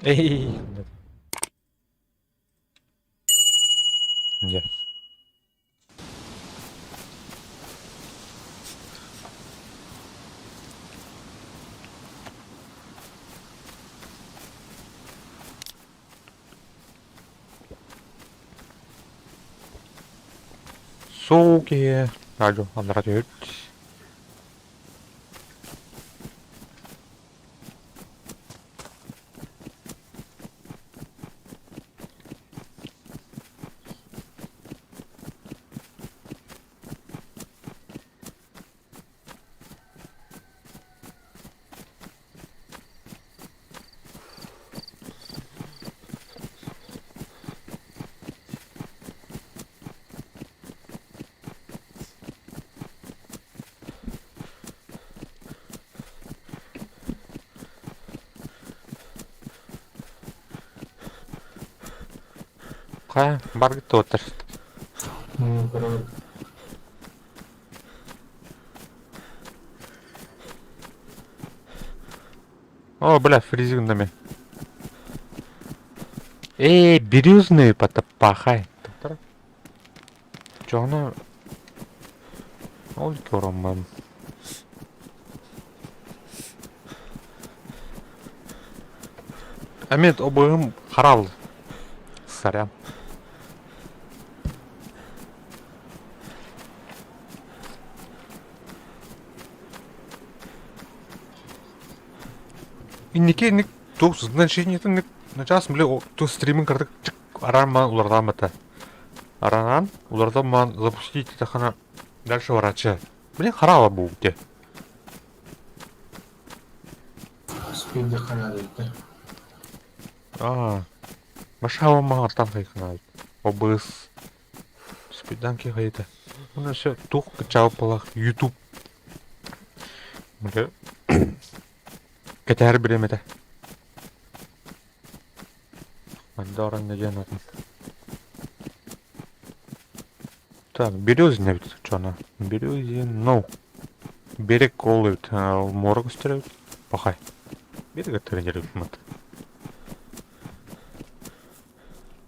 Эй! Дьэ. Суки! Радио, аннара түһүт. Хайа, баргыт туоттар. Көрөбүн. О, бля, фризи гынна Эй, бирюзный потопахай. Чоҕуна ол көрөммөн. Амет обоим харал. Сорян. Инники инник туох значениетин начаас бile ту стримин кырдык араан улардаамата. Араан улардан запустить тахана дальше врача. Блин, харала буукте. Спинде ханаадыйда. Аа, башава мағартан хайханаабыт. Обыс. Спиданки хайыта. Уна все тух кычаалпалах YouTube. Бile кэтээр бириэмэтэ. Мандоран диэн атын. Так, Березин эбит чона. Березин, ну. Берег ол эбит. Муора көстөр эбит. Пахай. Берег өттөрөн мат.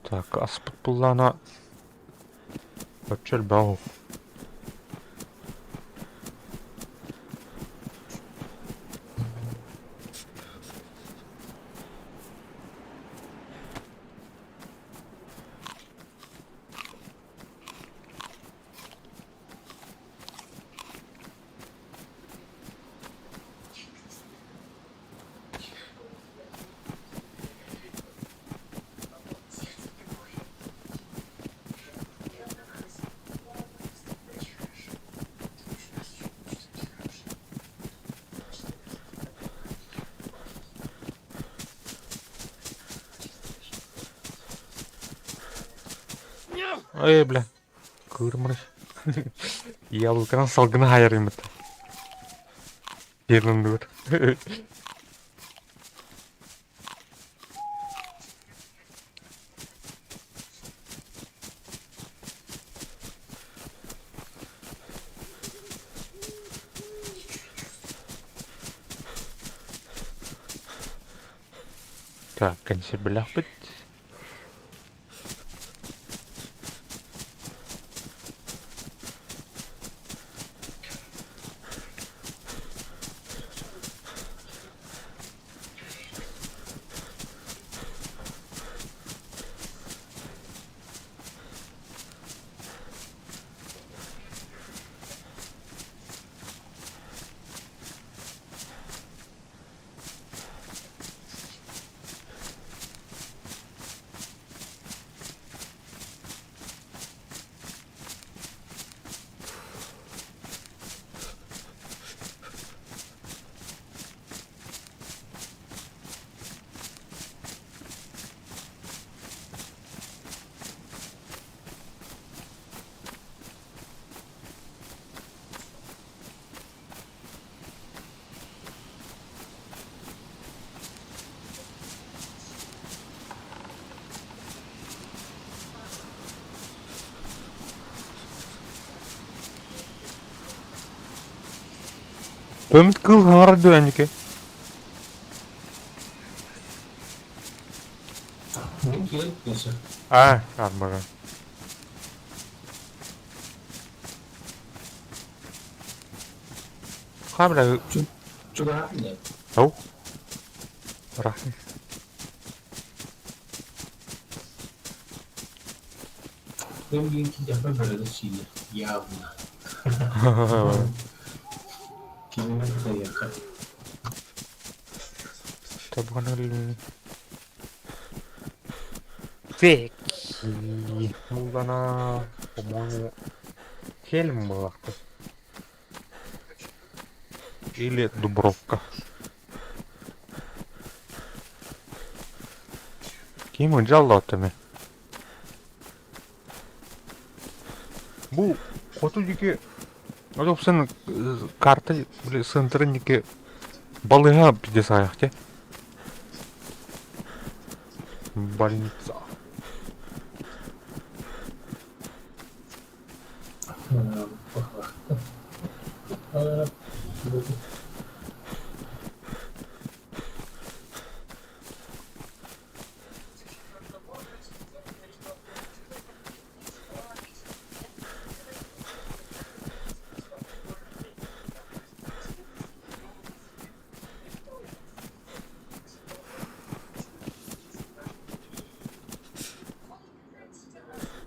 Так, аспыт буллаана оччо элбэх Эй, бля. Кыырмыр. Ялыкынан салгыны хайарымыт. Ернындыбыт. Так, кэнсиэрбэлээхпит. Көмүт кыыл хаҥарар дуу энике? Если. А, армора. Камера. Чугаһаан нет. Ау. Рахни. Ким киһиэхэ бөрөлө сиир, явно. Кинини кытайыахха. Бэки Муллана, по-моему, Хельм была. Или Дубровка. Ким дьаллаатыми? Бу хоту диэки собственно карта били центрын диэки балыыһа пиздец аҕыйах дии. Больница.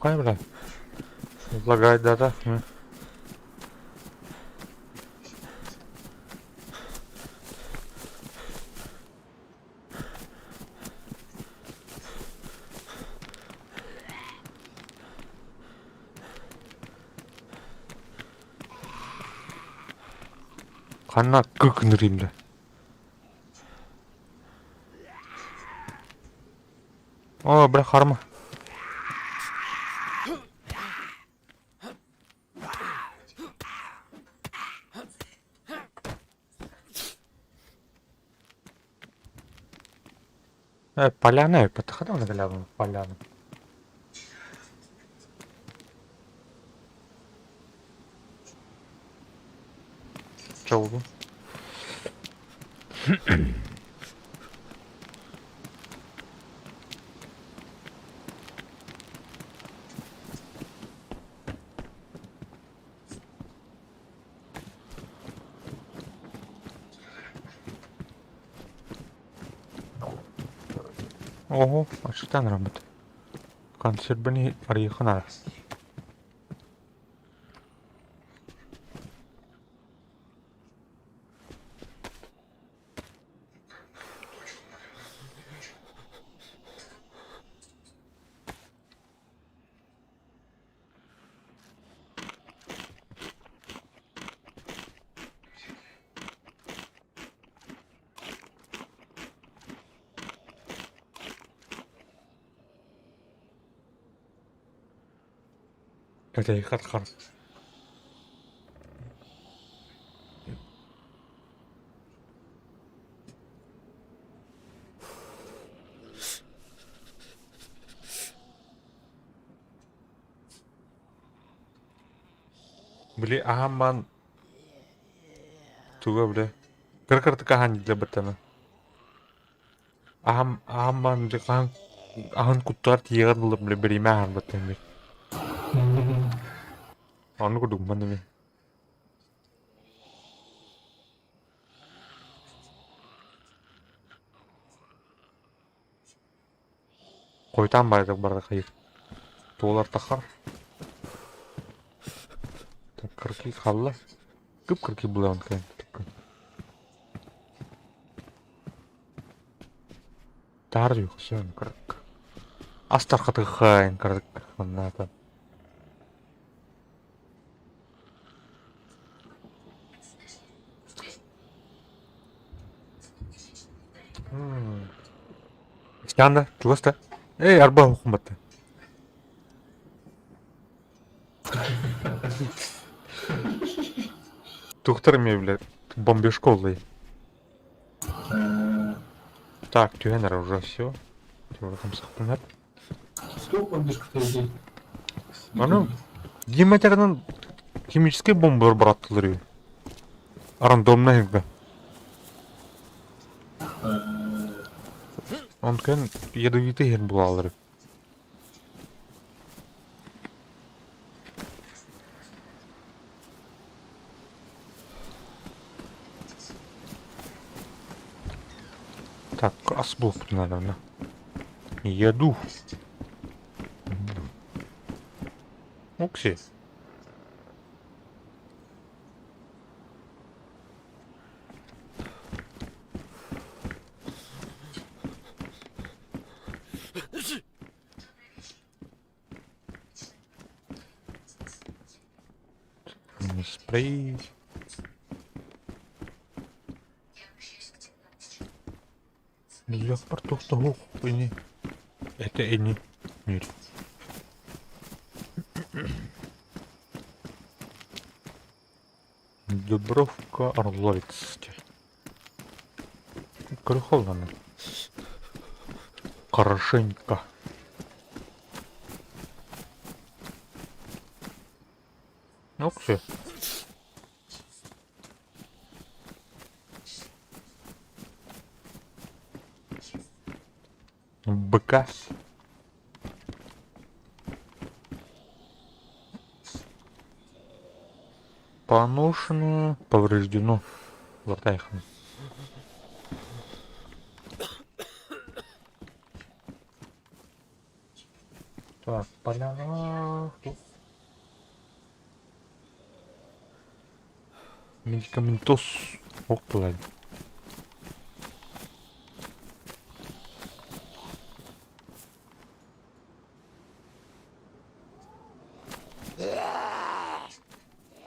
Хайа бля? Лагает да-да. Ханна кыкнырыйм да. О, бля, харма. Поляна, подходил на поляну. Чолгу. Ого, ачыктан рамыт. Консервini арыйхын ара. Кэтэйхат хар. Били аһаан туга бile кыр-кыртык аһаан дииллэр Аһам аһам хаһан аһын куттугар тиийэҕин ылып бile бириэмэ аһарбыттан бир. Оннук курдук манна Хойутаан баайдык барда хайыр. Туолар тахар. Кыркый халла. Кып кыркый булан кэн. Таар юхсен кырк. Астар хатыхайн кырк. Манната. Янда, чугас да. Эй, арба хукуматты. Тухтар мне, блядь, бомбежка Так, тюэнер уже все. Туох бомбежка Аны Диметерден химический бомба быраттылар үһү. Рандомно иһирдэ. Онтон ядовитый иһин булаллар. Так, ас булуохпутун наада. Еду. Окси. Спрей. Лөхпөр туох ини. Это ини мир. Дубровка Орловец. Крыхована. Хорошенько. Ну, все. Быка. Поношено, повреждено. Вартайхан. Так, поляна. Медикаментоз ох буолар.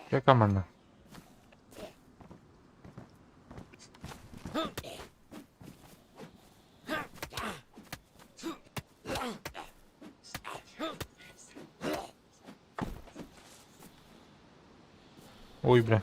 Дьэ команда. Ой, бля.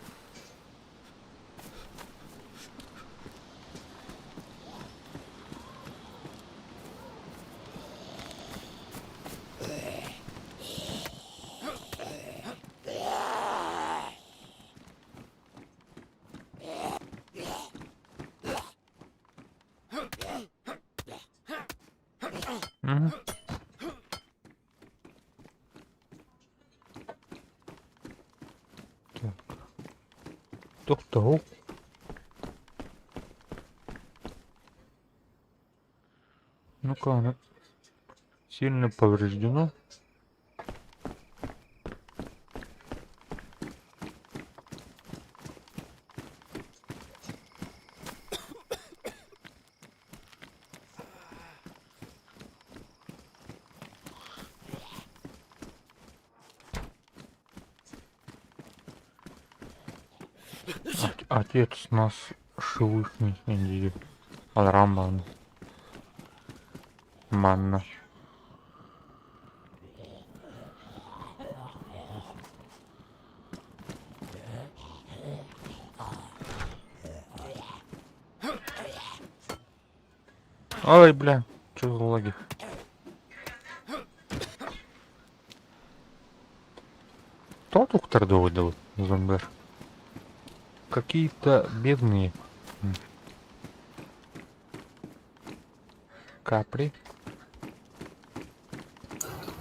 Мгм. Так. Тохтоо. Ну-ка, она сильно повреждена. Отец нас шелухни диир. Алраман. Манна. Ой, бля, что за лаги? Кто доктор доводил зомбер? Какие-то бедные. Капри.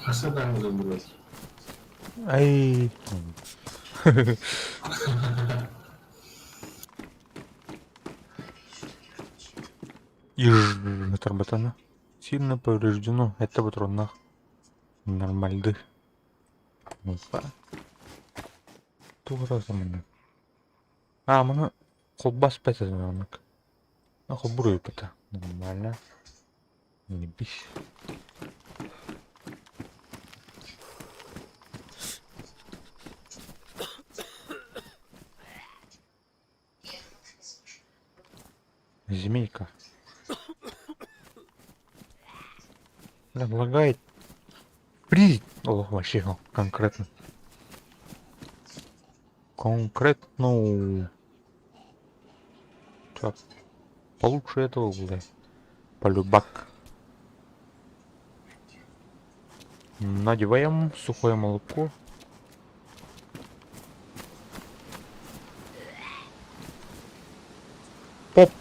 Хаса даҕаны зомбилар. Ай. Иж тарбатана. Сильно повреждено. Это патронах. Нормальды. Опа. Тугура замана. А, маны колбас пэтэ оннук. Холбур ыыппыта. Нормально. Небись. Змейка. Бля, лагает. При... О, вообще конкретно. Конкретно. Так. Получше этого, бля. Полюбак. Надеваем сухое молоко. Поп.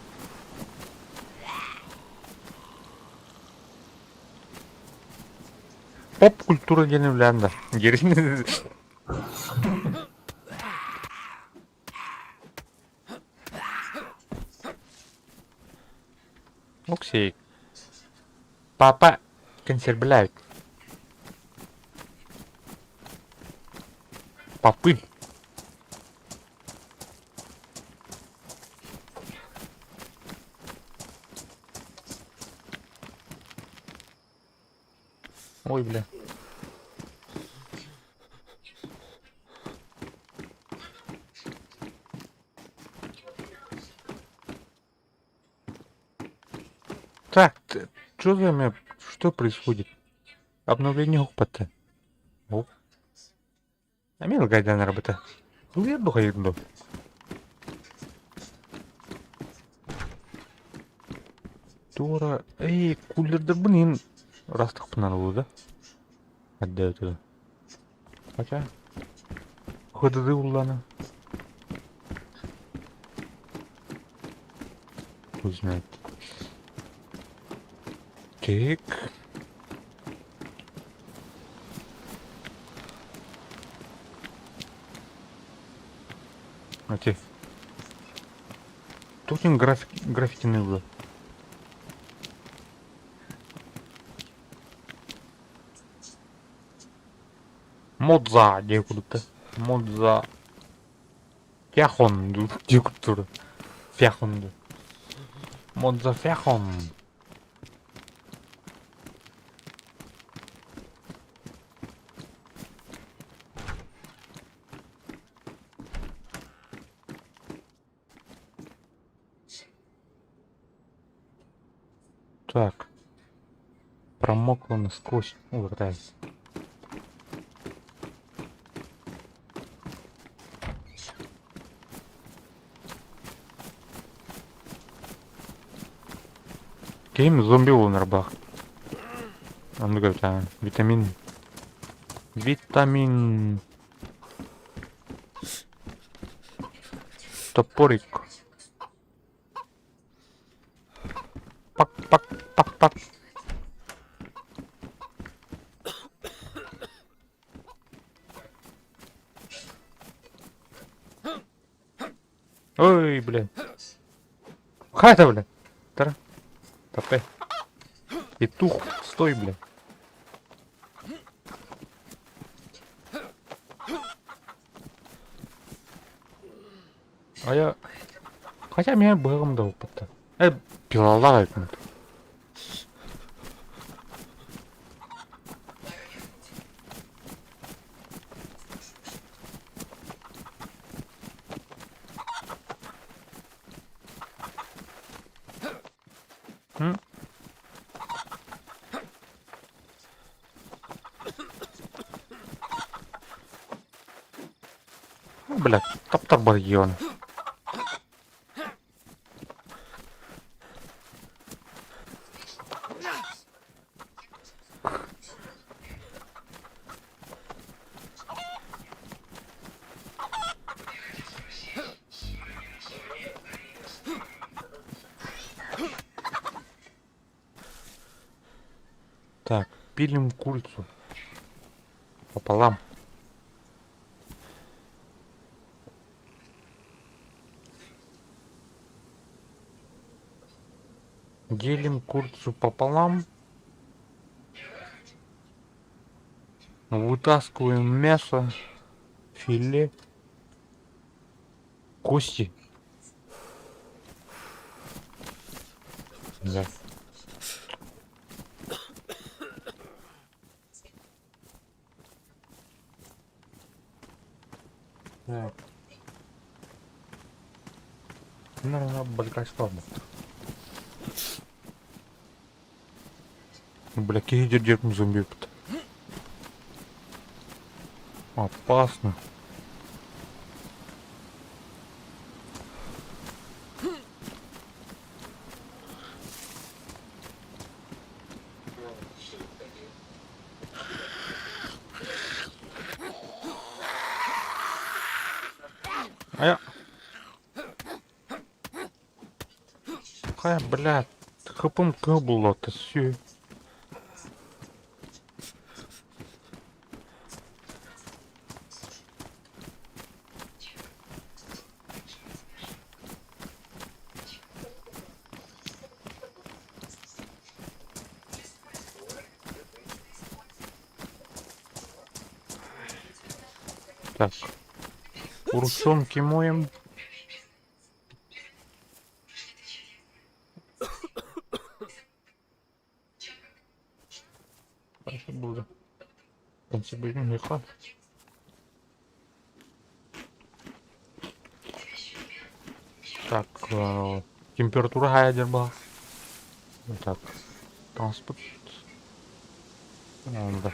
Поп-культура диэн үлээн да. Оксей. Папа консервлээбит. Папы. Ой, бля. Так, что за меня, что происходит? Обновление опыта. Оп. Эмиэ гайданарбыта. Ылыар бухайын дуу? Туора, эй, кулердарбын иһин ырастахпына буолуо да? Эрдэ Хотя, ХДД уллана. Хуй знает. Так. Окей. Тут график, граффити было. Модза диye курдукта. Модза. Фяхон диye курдук. Фяхон. Модза фяхон. Так. Промокла насквозь. Увертайся. Ким зомби буолунарбах. Оннук эбит аа. Витамин. Витамин. Топорик. Пак пак пак пак. Ой, блин. Хайта, блин. Тара. Тапай. Петух, стой, блин. А я... Хотя меня быгом да опыта. Пилалар эбит. М? Бля, таптар барьон. Так, пилим курицу. Пополам. Делим курицу пополам. Вытаскиваем мясо, филе, кости. Да. Так. Наверное, большая Бля, киһи дьиэтин зомби Опасно. А я... Хайа, блядь, хапым кыбылата сүү. Так, ручонки моем. Буду. Так, температура хайа диэн баар. Так, транспорт. Да.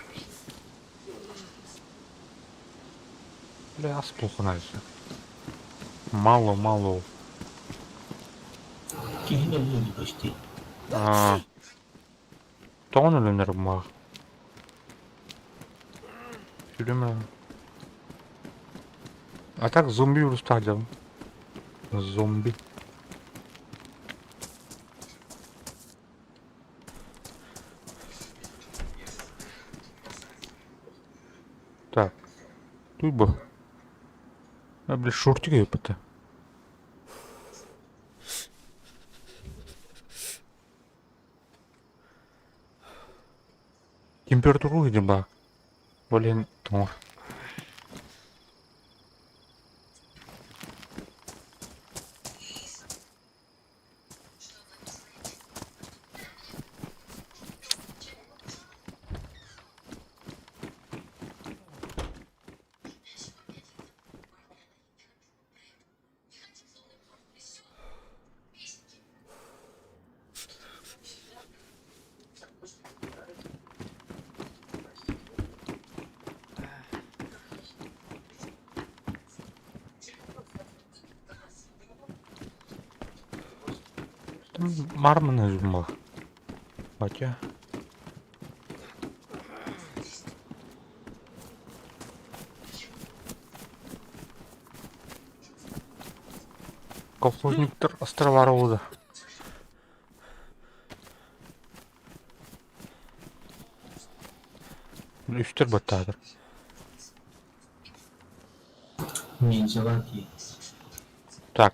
Бля, ас плохо Мало, мало. Киһини өлүөн почти. А, тоҕон өлөнөр бумаах. Сүрүмэ. А так зомби урустаах дьон. Зомби. Так. Тут бы. А, бля, шортик епта. Температура где ба? Блин, тоҥор. Марманы жумах. Батя. Колхозниктар острова Роза. Үстэр баттаатар. Ниндзялар дии. Так,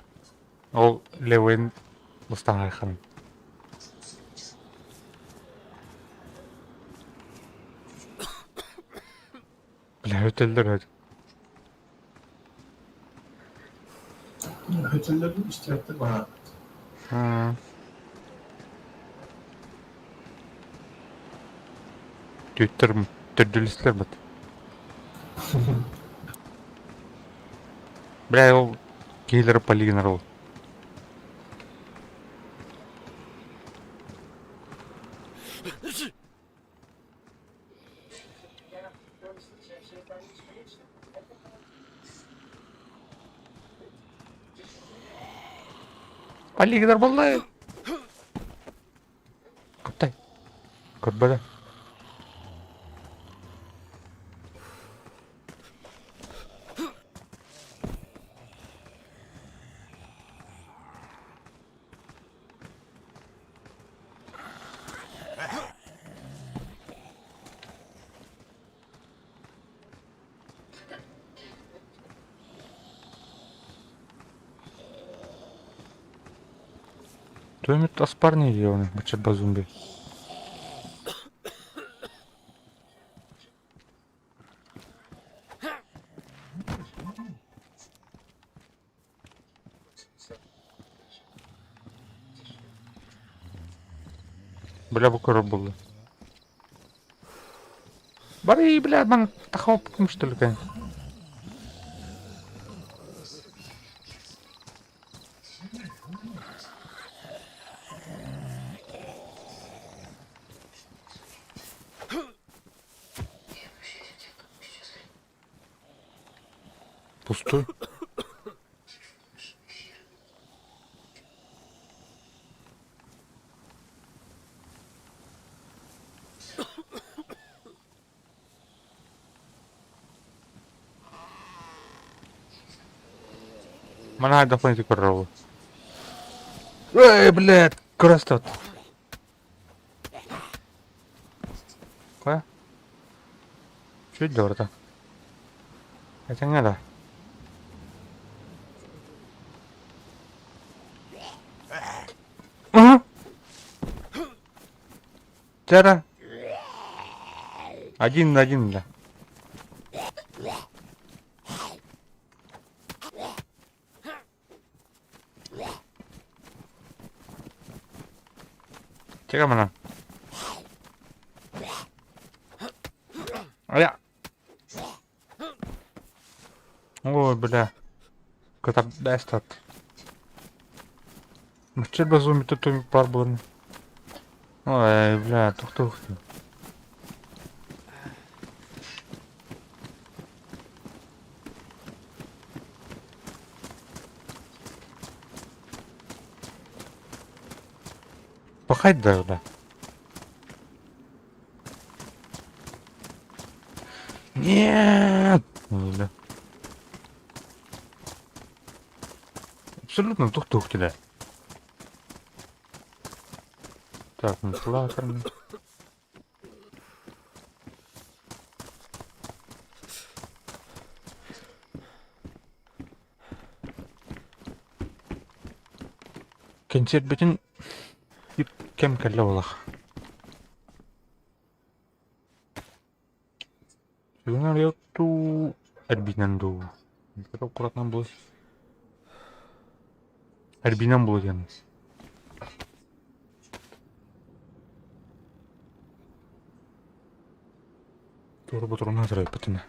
ол левыйын ыстаҥайхан. Бля, өтөллөр өт. Өтөллөрүн истибэттэр баар. Түттэр төрдүлүстэр бат. Бля, ол киһилэр полигонар ол. Полигонар буолла. Кыттай. Көрбөтө. Төмүт аспар не деланы, бачат зомби. Бля, бу көрөр буолла. Бары, бля, ман тахоппутум что ли, кэн. Пустой. Мана хайдах көрөр Эй, блядь, красот. Кое? Чуть дорого. Это не да. Ага. Тера. Один на один, да. Чэгэ манан. Ая. Ой, бля. Кытарда эстат. Мачча безумие тут пар буолан. Ой, бля, тохтоо. Пахать должна. Нет! Бля. Абсолютно тух-тух тебя. Так, ну флатерный. Кэнсиэрбитин кэм кэллэ буолах. Сүгүн арыйа дуу, эрбиинэн дуу? Аккуратно буол. Эрбиинэн буол диэн. Туора ботуруна сырайбытына.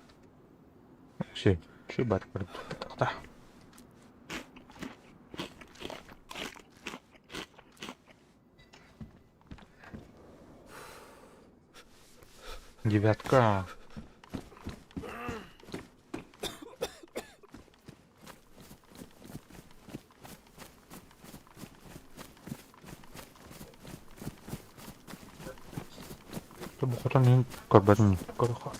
Все, все бар бар. Девятка. Бу хотон иһин көрбөтүм көрөхө.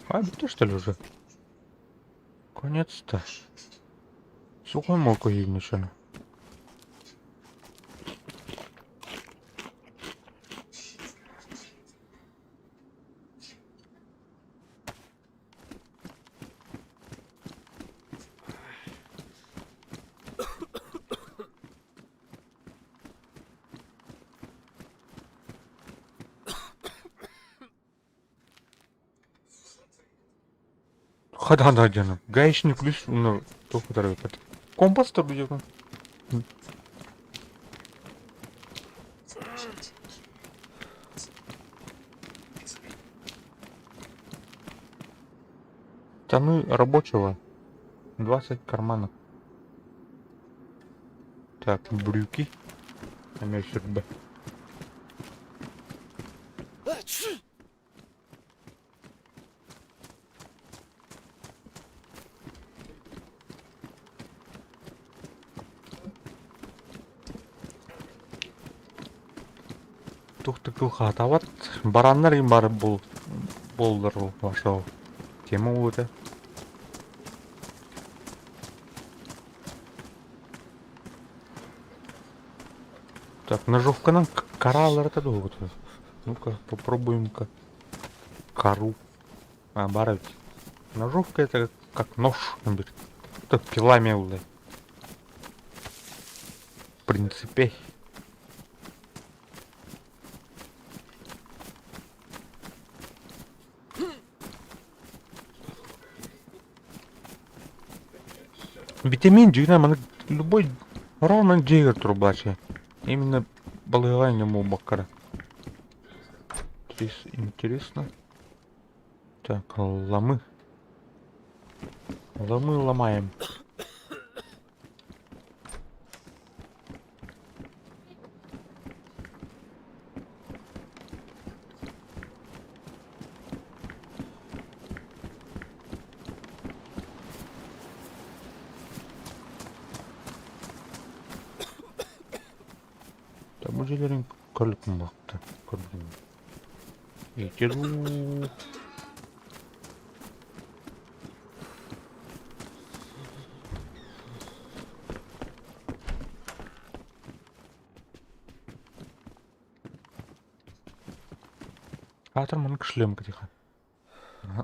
А, бүттэ что ли уже? Конец-то. Сухой молоко еще. Хада диэн гаечный ключ ну туох утарбыт. Компас да бу Штаны рабочего. 20 карманов. Так, брюки. Эмиэ сүрбэ. Тух тыкыл хаатабат. Бараннар им бары бол боллар ошол тема болот. Так, ножовканан каралар это долго. Ну-ка, попробуем-ка кору. А, баар эбит. Ножовка это как нож, говорит. Это пила мелкая. В принципе. Витамин дьиҥэ маны любой ровно дьиэгэр турбаачы. Именно балыыһаҕа инньэ буолбакка Здесь интересно. Так, ломы. Ломы ломаем. Бу дьиэлэрин көрбүтүм көрбүтүм. Ити Аатар маннык шлем кэтиэхэ.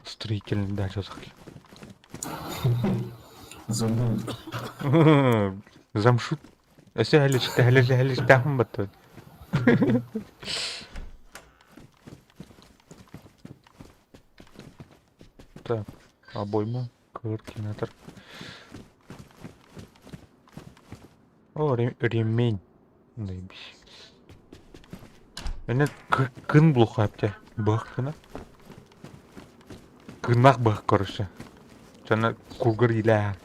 Строительный дача Забыл. Замшут. Өссө һэлэстэхин баттыбыт. Так. Обойма, координатор. О, ремень. Заебись. Эне кын булухапте. Бых кына. Кыннах бых, короче. Жана кургар илэ.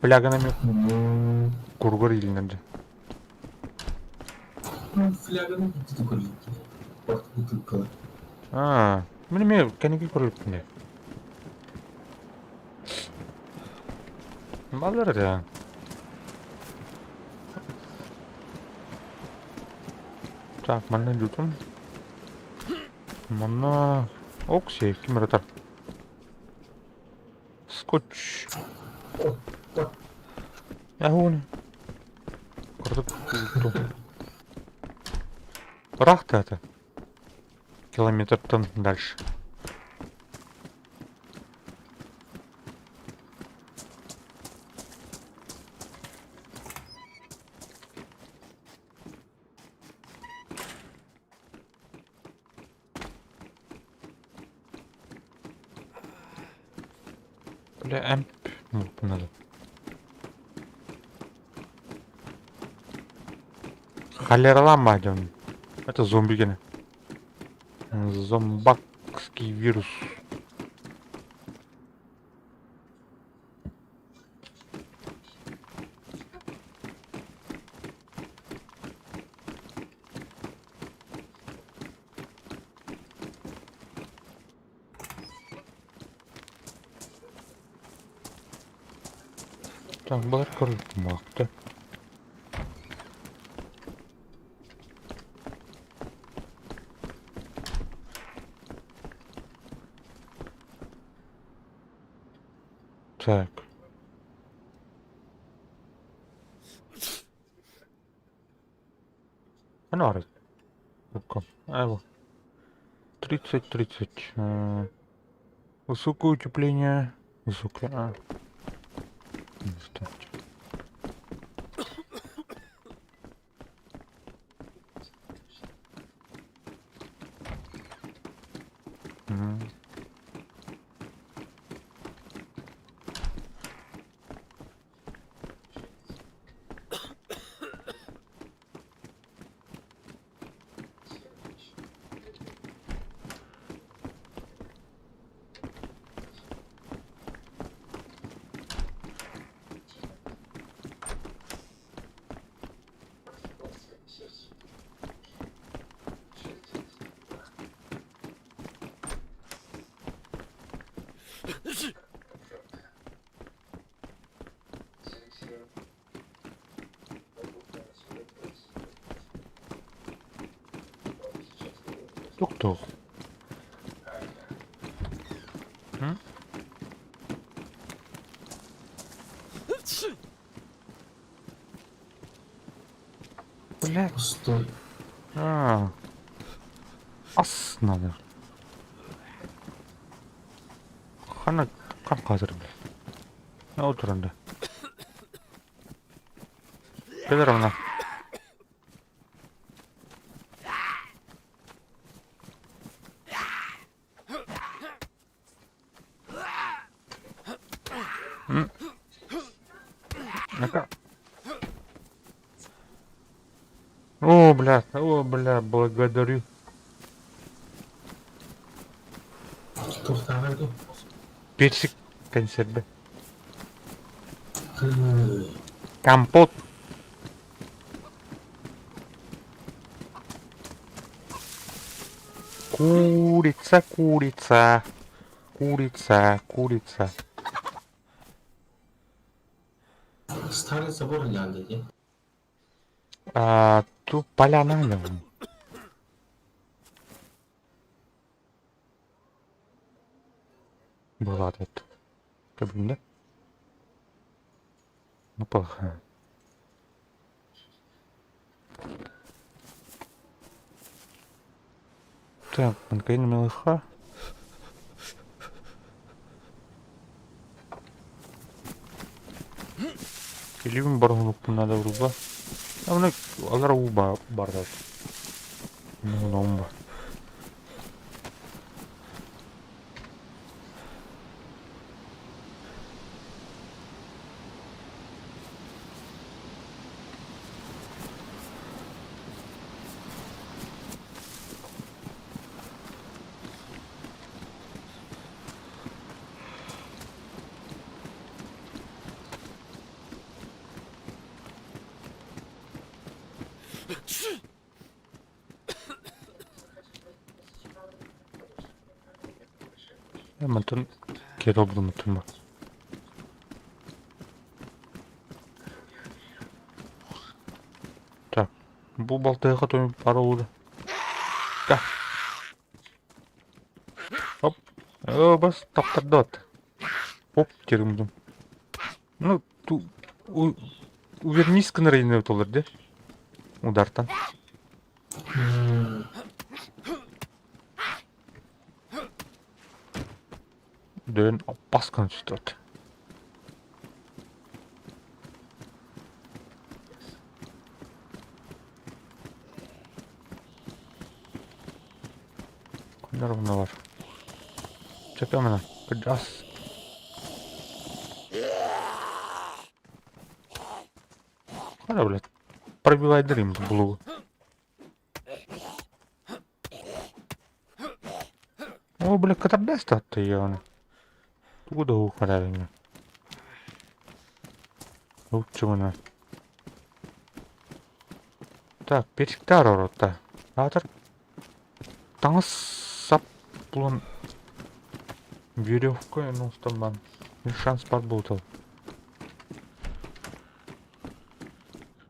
Флягана мен кургар илинер. Ну, фляганы бутылка көрүлүктү. Бутылкалар. А, міне мен кәнеки көрүлүктүн. Балдар да. Так, манна jutun. Манна окси ким ырытар? Скотч. Яхуны. Кырдык Ыраах это. Километртан дальше. Бля, эмп надо. Холералама идем. Это зомби гены. Зомбакский вирус. Так, бар көрүлмөктө. Так. Ну, Айво. 30, 30. Высокое утепление. Высокое. А. Ставьте. Mm. Доктор. М? Бля. Пустой. А. Ас надо. Хана кам қазір бля. Отырында. Келер мына. Ну-ка. О, бля, благодарю. Тоқтағыр Персик консерві. Компот. Курица, курица. Курица, курица. Старый забор лянды, А, тут поляна лям. Была тут. Как бы, да? Ну, плохо. Так, манкаин мелыха. Илибин барғынукпун надо вруба. А мына алар уба бардат. Ну, номба. Мантан киэр обдуммутум. Так, бу балтыһыга той бара уура. Да. Оп. О, бас таптардот. Оп, терімдім. Ну, ту, у, увернись гынар толыр де. Удартан. Дөөн аппас гына түстү. Ханна уонна бар. Чэпэ кырдьаҕас. Хара блядь. Пробивайдыр им булугу. О, бля, кытарда аны. Тугу да уухарарыҥа. Лучше Так, персиктар оротта. Аатар таҥас сап булан веревка устамман шанс бар буолтал.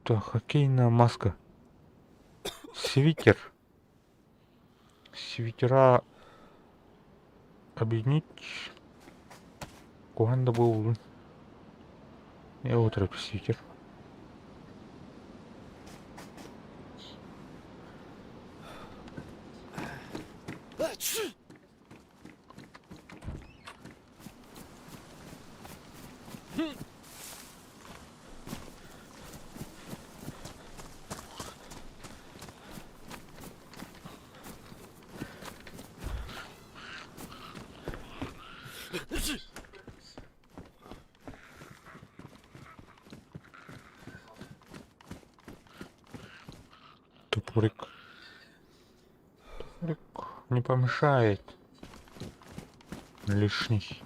Так, хоккейная маска. Свитер. Свитера объединить. Куһаҕан да буоллун. Я утары свитер. Топорик. Топорик не помешает. Лишний.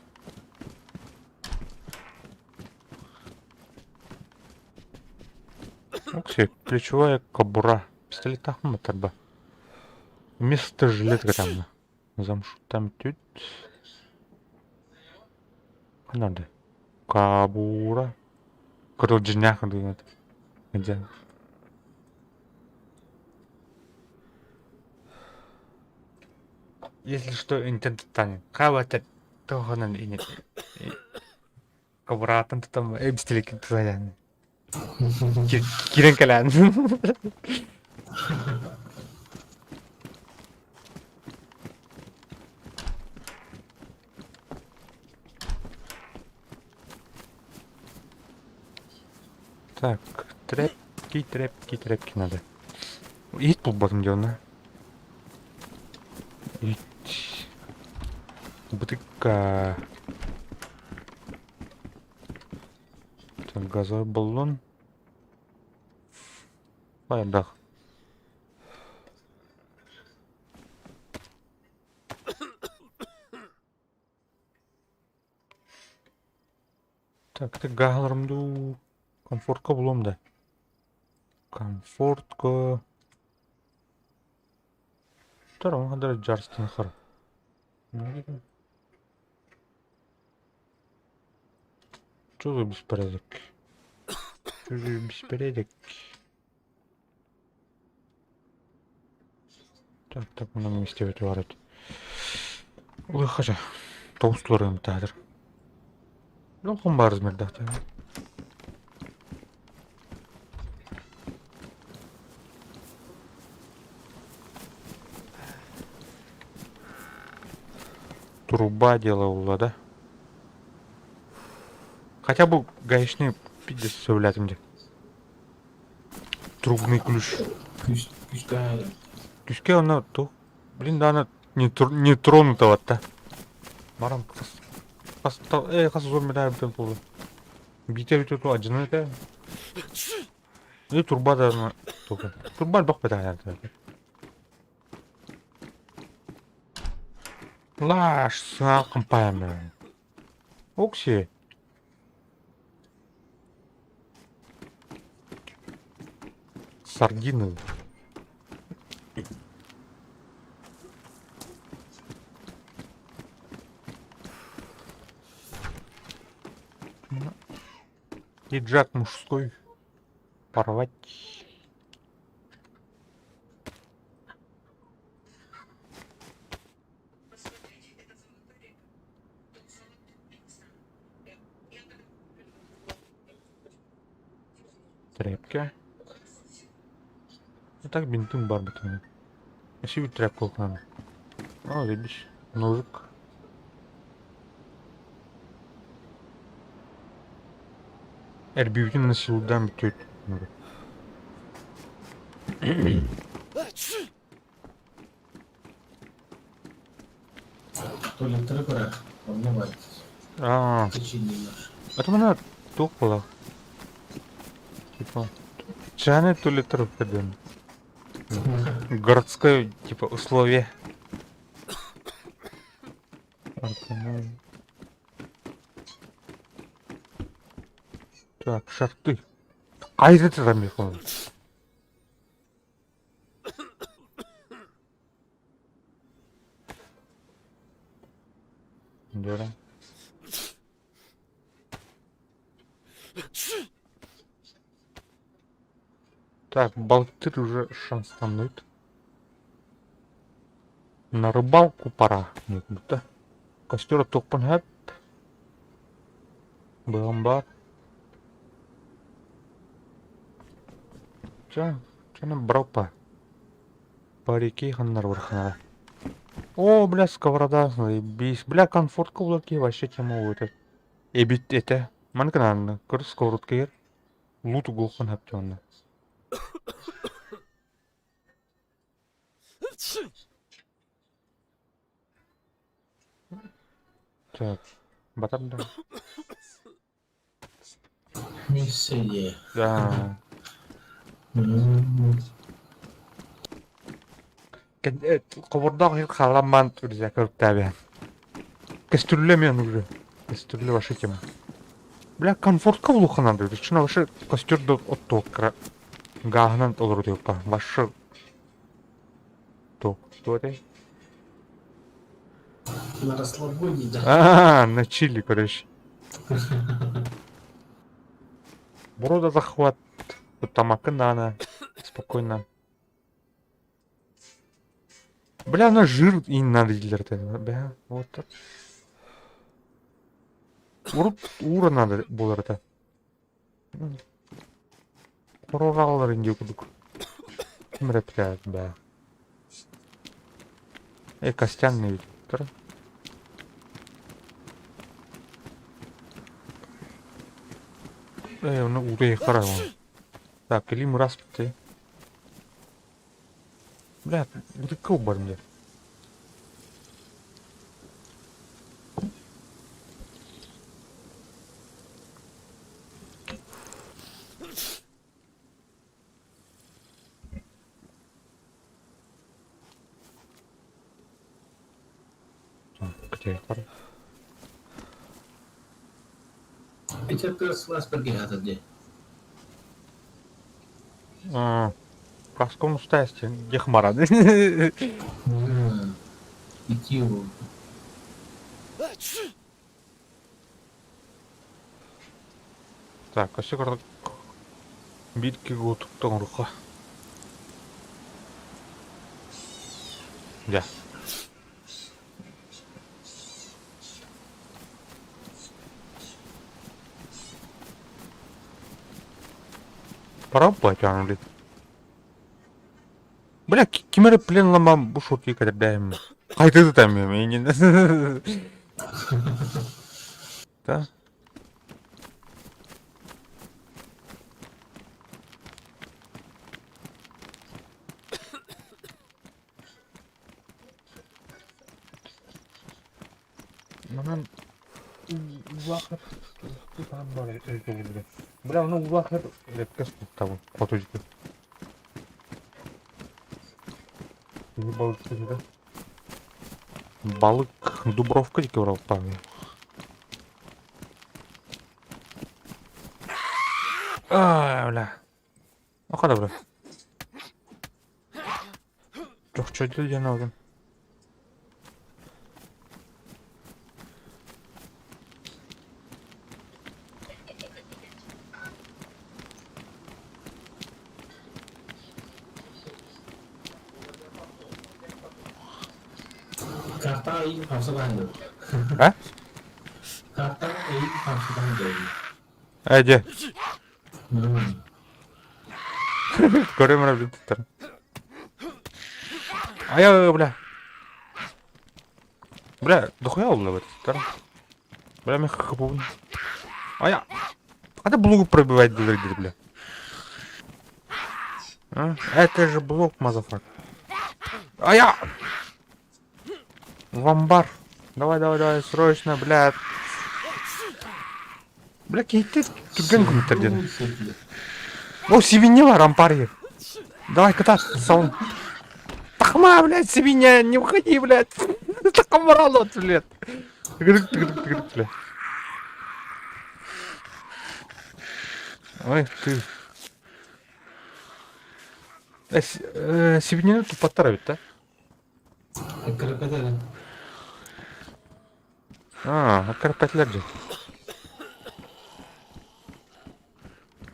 Окси, плечевая кобура. Пистолет Ахматарба. Вместо жилетка там. Замшу там тут. Надо. Кабура. Короче, Где? Если что, интернет Кава-то тоҕонон ини кобуратын тутан эбистилик тутан кирен кэлэн Так, тряпки, тряпки, тряпки надо. Иһит булбатым дии онно. Иһит. Бытыкка. Так, газовый баллон. Хайдах. Так, ты гаһаларым дуу. Комфортка булуом да. Комфортка. Тор, жарыстан хар. Что за беспорядок? Что за беспорядок? Так, так, на месте вытворять. Ой, Тоғыз театр. Лохом бар размердах. Труба делала, да? Хотя бы гаечный пиздец сөбүлээтим дии. Трубный ключ. Күс, күстээх Күскэ онно ту. Блин, да она не, не тронута да. Баран хас хас зомби да бүтэн буолла. Биитэ бүтэ ту адьына этэ. И турба да только. Турба бах бэтэ Лаш саа компания. Окси. Сардины. Пиджак мужской. Порвать. Тряпки. Ну так бинтым бар бутын. Еще бит тряпка надо. О, видишь, ножик. Эрбүүтүн насилдан бүтүт. Туалеттары көрөр, онно бар. Аа, Течение наш. это мына туох буолар? Типа, чайный туалеттар үппэдин. Городское, типа, условие. Так, шарты. Қайда тұрам мен? Дөрө. Так, балтыр уже шанстанут. На рыбалку пора. Нет, будто. Костер тохпун хэп. Быһан баар. Чэ, чэни бропа. Парики ханнар барханара. О, бля, сковорода, заебись. Бля, комфортка уларки вообще тема вот это. Эбит это. Манканан, көр сковородка ер. Лут угулхан хаптионна. Так, батар да. Миссия. Да. Кобурдаах иһит халаммаан үрдэ көрүктээбээн. Кестүллэ мен уже. Кестүллэ вообще тема. Бля, комфортка улуханан дойду. Чына вообще костер да оттуоккара гааһынан олорутуохха. Вообще туох туох этэй? На расслабоне, да. А, на чили, короче. Борода захват. Тамакы надо. Спокойно. Бля, на жир и надо дииллэр этэ. Бля, вот так. Урут уура надо буолар этэ. Хорораллар индия курдук. Ким эрэ эппитэ бээ. Э, Костян ведь. Э, оны уура Так, кэлиим ыраас бүттэ. Бля, бутыкка барым дьэ. Кытыйхар. Ити сылаас бэргэһэ дии. Каском устаести, дехмара. Ити Так, өссө курдук биир кигутукта оҥоруохха. Дьэ. Пора блин. Бля, ким эрэ пленламам бу шутки кэтэрдээһиммин. Хайдыы там инин. Да? Манан улаахар Бля, ону улаахар рэпкэс туттабын хоту дьике. Балык Балык Дубровка дике баралпаан. А, бля. Охота бля. Чохчойду диэн аҕын. Картаҕа эйигин хамса баһан дуу? А? Картаҕа эйигин хамса баһан дуу? Ээ дьэ. Көрөм эрэ туттар. Айа, бля. Бля, дохуя уллабыт. Бля, мен хапабын. Ая. А блок пробивать дилер, бля. А? Это же блок, motherfucker. Ая! В амбар. Давай, давай, давай, срочно, бля. Бля, киһиттэ түргэн гыммыттар диэн. О, свинья бар, ампар Давай, кытаат, салон. Тахма, блядь, свинья, не уходи, блядь. Тахмарал, блядь. Тыгырык, тыгырык, тыгырык, блядь. Ой, ты. Свиньяны тупаттар эбит да? Эккирэппэтэ А, эккирэппэтилэр дии.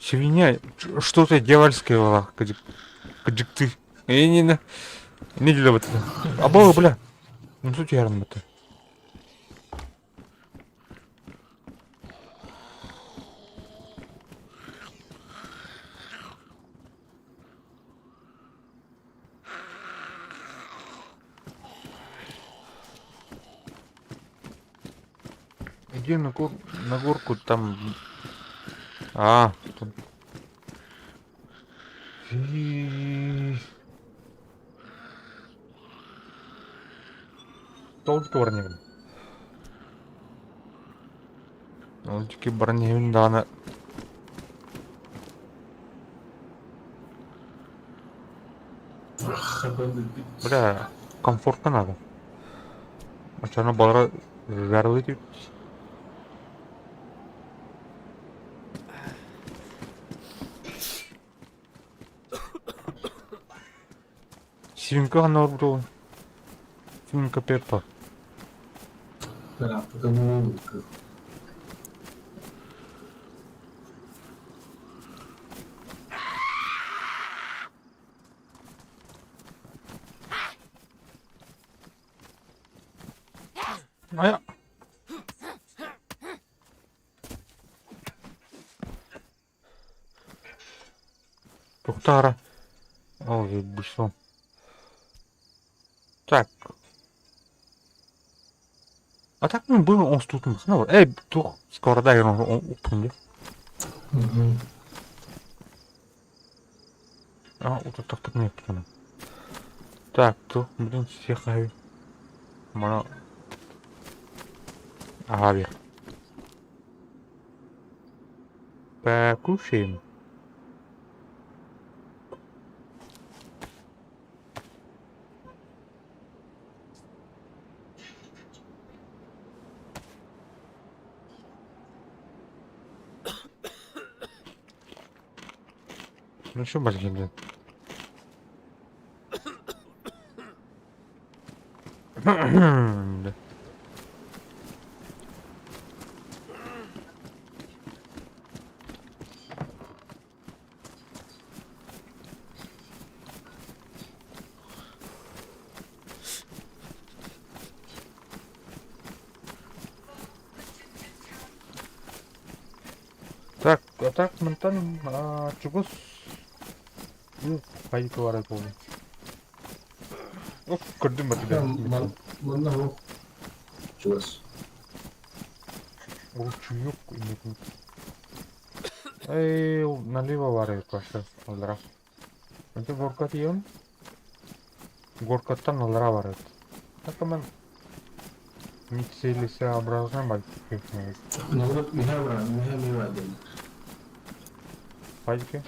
Свинья, что ты дьявольская была, кыдьык ты. Не, не делай это. Або, бля. Ну тут ярым это. Иди на горку там. А, тут. Толку барнегин. Ол диэки баран иһэбин даҕаны Бля, комфортно надо. Оччону балара жарылыы түһүт. Свинка ханна олорбутугун? Свинка Пеппа. Ырааппыта буолуо. Айа! Тухтаара. Ол вышло. Так. А так ну было он тут ну эй тух скоро дай он упнул. А, вот так так нет. Так, тух, блин, всех Мана Аҕа Покушаем. Ну что, блин, блин. Так, а так мантан чугас хайыка барар буолла. Оф, көрдүм бат Манна суох чугас. Чуйук инникин. Эй, налево бар эбит аллара. Это горка тиийэн. Горкаттан аллара бар эбит. Так мен нецелесообразно бар. Наоборот, миһэ барар, миһэ эмиэ баар диэн. Пайки?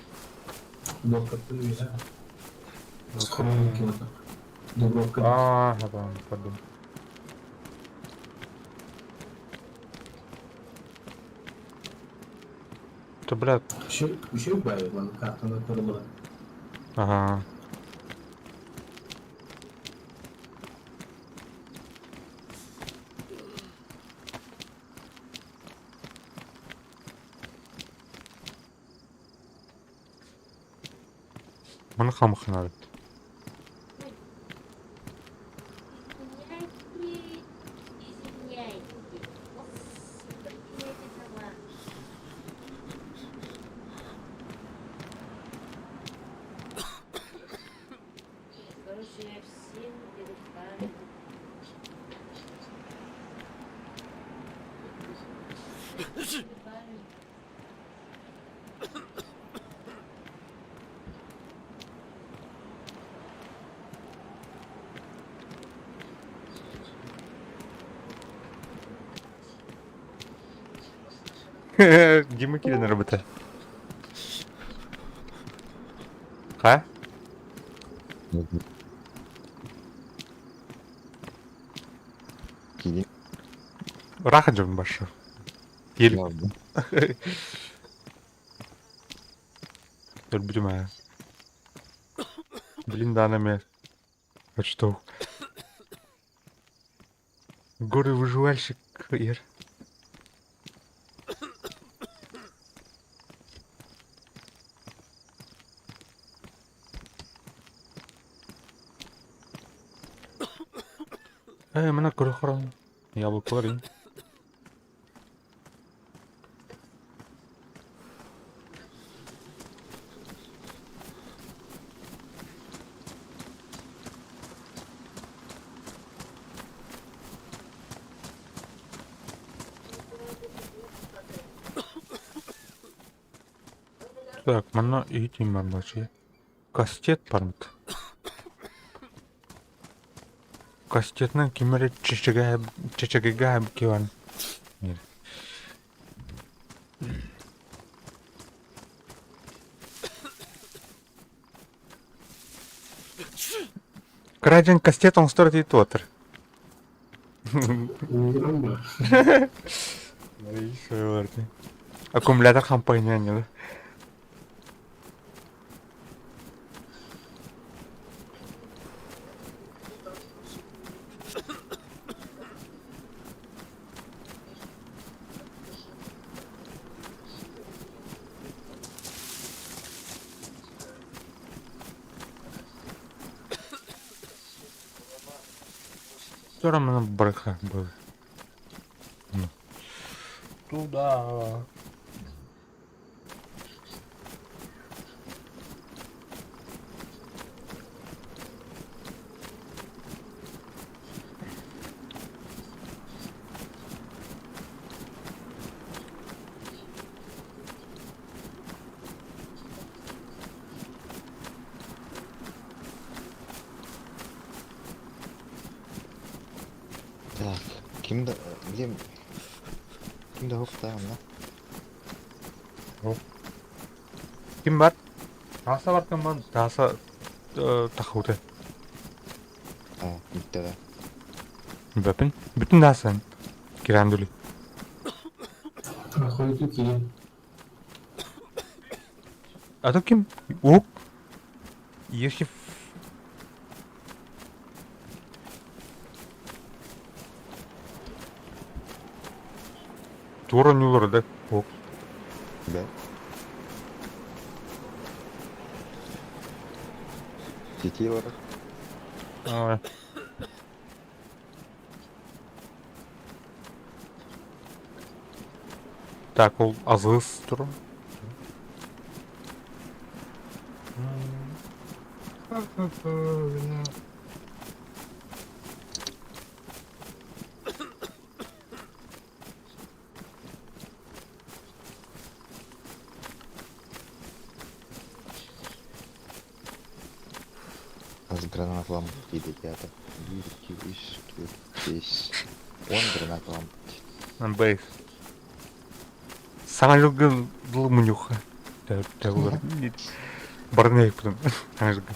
Горкаттан үөһэ. Схрон килота. Дубровка. А, это подумал. Ты, блядь. Еще баар манна картаны көрө Ага. Маны хамахнаабыт. Дима киирэн ырбыта. Ха? Киирин. Ыраах дьон барша. Киир. Өлбүтүм аа. Блин, даана эмэ. Что? Горы выживальщик ир. Э, мына көрө Яблоколар ин. Так, манна иһитим барбачы. Кастет барбыт. Кастетынан ким эрэ чэчэгэ чэчэгэгэ киирэн Кыра дьон кастет оҥостор дии туотар. Аккумулятор хампайнан Все равно брыха был. Туда. Так, ким да, блин, ким да хуктаҕына? Ким бар? Тааса бар кымман тааса тахуты. А, бүттэҕэ. Бөпүн. Бүтүн даасан. Кирандули. Хойду киин. А то ким? Ук. Если Туора ньуулар да ук. Да. Сити олорор. Так, ол азыс тур. Хас гранат ламп диэтэ. Биир, икки, үс, түөрт, биэс, уон гранат ламп. Бейс. Саҥа дьылга дылы мунньуха. Барыны айыппытым. Саҥа дьылга.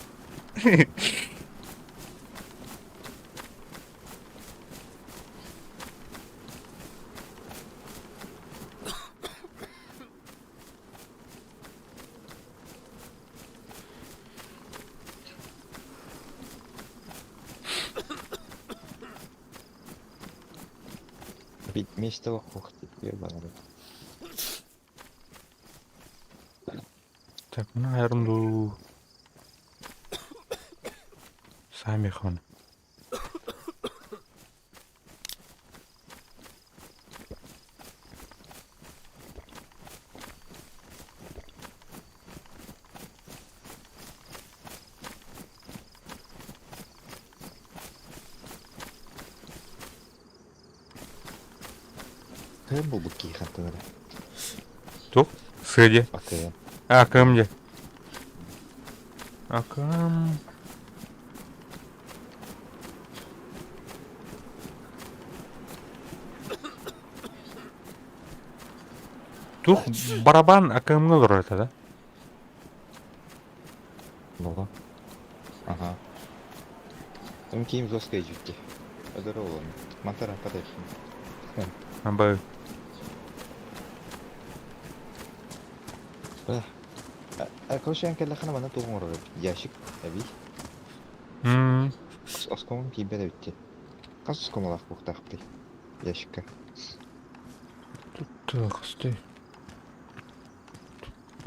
Миэстэ олох ебаный. Так, мына айырым дуу. Сами хон. Кыым булбут киһи хантан эрэ. Туох? Сыа диэ. Акыым. Акым диэ. Акым. Туох барабан акымҥа олорор этэ да? Буолла. Ага. Там киим жесткая жутки. Здорово. Матара подальше. Абы. Короче, эн кэллэххинэ манна туох оҥорор эбит? Ящик эбий. Осколом киирбэт эбит дии. Хас оскололаах буохтаахпытый ящикка? Тут хасты.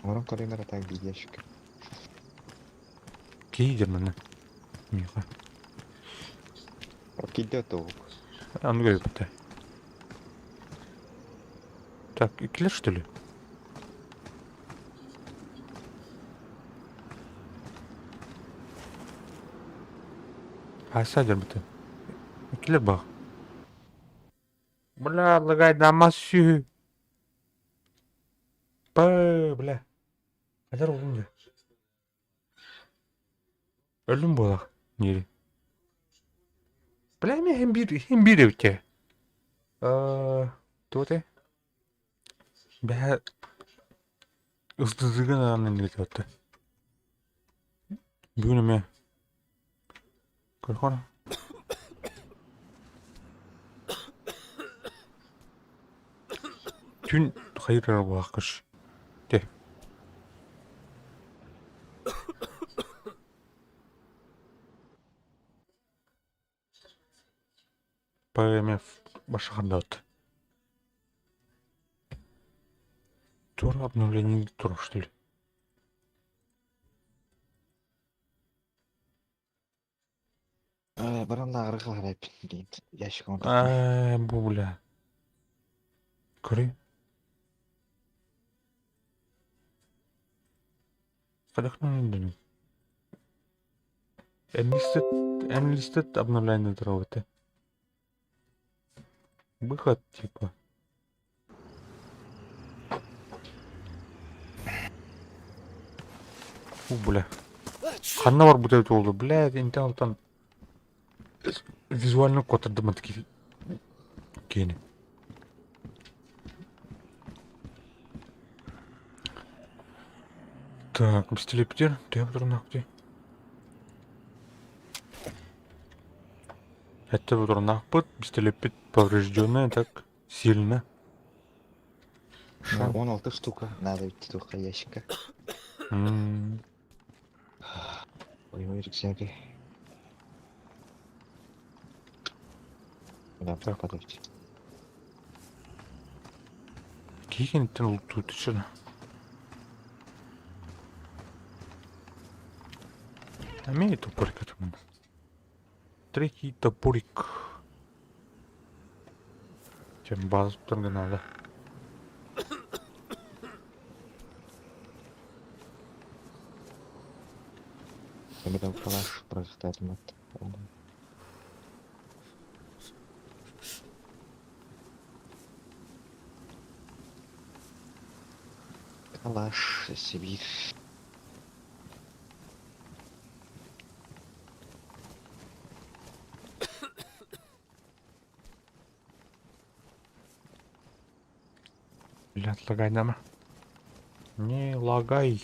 Оҥорон көрүҥ эрэ так биир ящикка. Киидер манна. Миха. Киирдэ оттоҕук. Аны көрбүтэ. Так, иккилэр что ли? Хайса дьарбыты. Иккилэр бах. Бля, лагайдама сүү. Бэ, бля. Хадар олум дьэ. Өлүм буолах дири. Бля, эмиэ иһин биир иһин биир эбит ээ. Туох этэй? Бэһэ ыстызыгын аанын илитиэхтэ. Бүгүн эмиэ көрөхөн. Түүн хайыр эрэ буолааххыш. Те. ПМФ башахандаат. Тур обновление тур, что ли? Баран лааҕыры хаһарайбын ящик оҥордохпуна. Ээ, бу бля. Көрүй. Хайдах Enlisted, enlisted обновление роботы. Выход типа. У, бля. Ханна барбыт эбит буолла, бля, интэн алтан визуально куоттардым киини. Так, бистилиптер, төһө туруннаахпытый? Этте туруннаахпыт, бистилиппит поврежденное так сильно. Шан. 16 штука надо идти только ящика. Ой, ой, рюкзаки. Да, Так. подожди. Киһи ултуутуччуна. Эмиэ топорик атымын. Третий топорик. Чем база надо. Там калаш прожитать. Калаш, Сибирь. Блядь, лагай нама. Не лагай.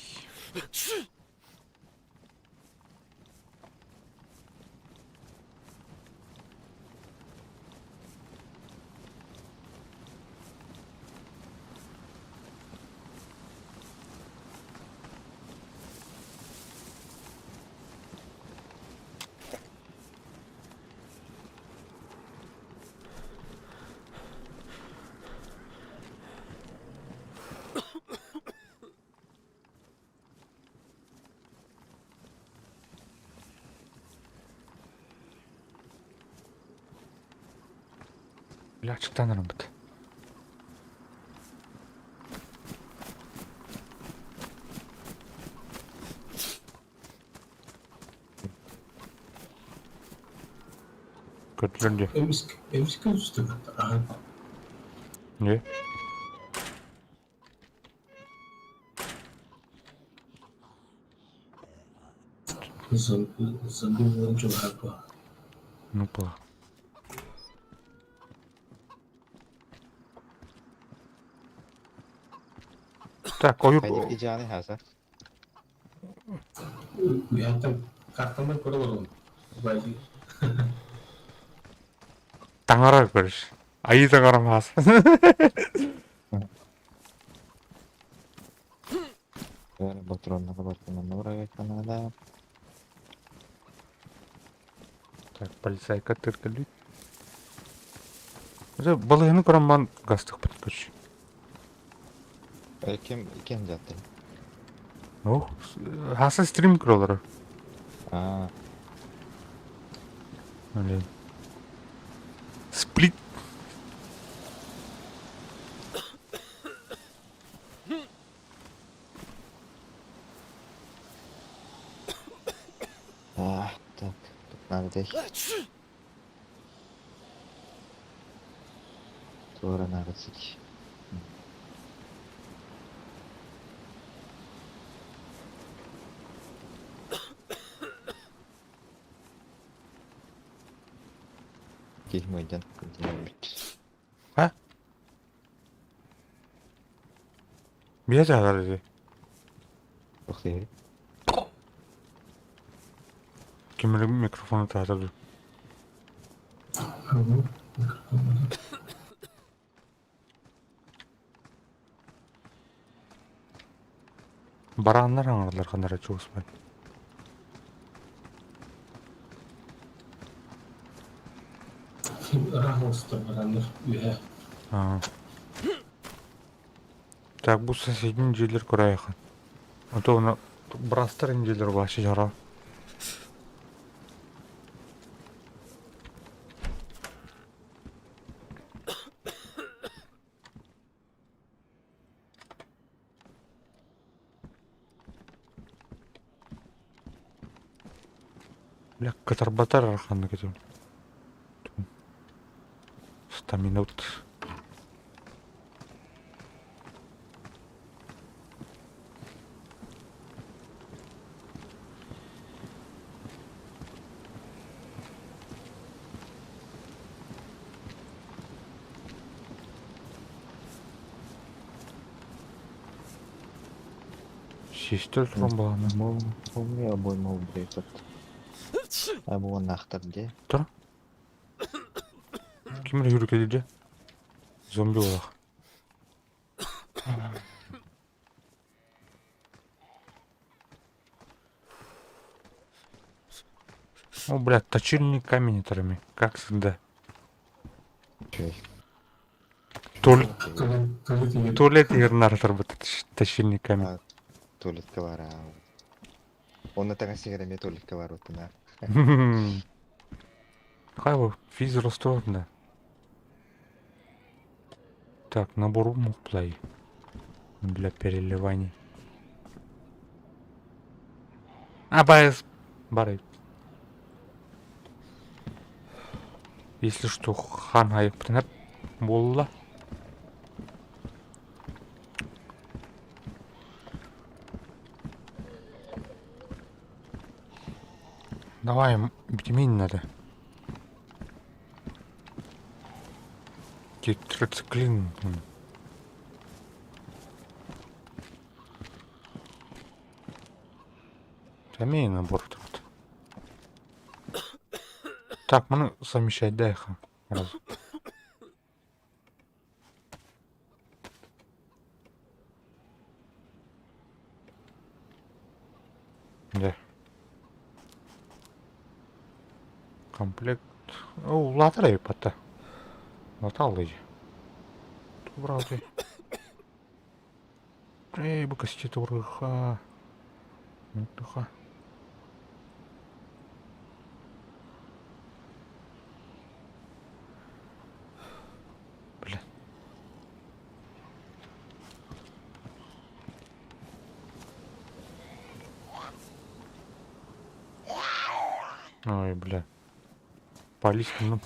Бля, аччыктаан араммыт. Көрдүлэр дии. Эмиск, эмискэ үстүбүт аһан. Не? Зомби буолан чугаһаабыт. Ну, плохо. Так, ойур... Хайдах идеальный хаса. Уйаатан картаман көрө олорон. Бай. Таҥара көрүш. Айыы таҥарам хаас. Патроннага барканана канада. Так, полицайка тыркалит. Балыһыны көрөн ман гастык короче. Ким ким жатты? Ох, хаса стрим көрөлөр. А, Блин. Сплит. а, так, тут надо дей. Туора надо сить. Киһи мыйдан А? Бия жаалар ди. Охтee. Ким эрэ микрофону таһата дуу. Барааннар аҥардылар ханара чугуспай. Ыраах оҕустар бараннар үөһэ. Аа. Так, бу соседний дьиэлэр көрөөйөххүн. А то уна брастар дьиэлэр вообще жара. Бля, кытарбатар арханна кетем. Стаминут. Систер тромбалана. Помню обойму убрепот. А вон нахтар где? Тұр. Ким эрэ жүрүкэлиирэ? Зомби олох. О, блядь, точильный камень тарами, как всегда. Чой. Туалет иһэр. Туалет иһэр тарбыт точильный камень. А, туалетка бар. Онно таҥас сиҥэрэмиэ туалетка бар оттуна. Хайва, физ ростовна. Так, набор мухплей для переливаний. А, БС. Бары. Если что, хан айыптынып болла. Давай, витамин надо. Тетрациклин. Тамей набор тут. Так, мы совмещать, дай их. Раз. Да. Комплект. О, улаатар эбит Наталый. Тубралды. Эй, бу кастет урыха. Муха. Ой, бля. Пались, ну.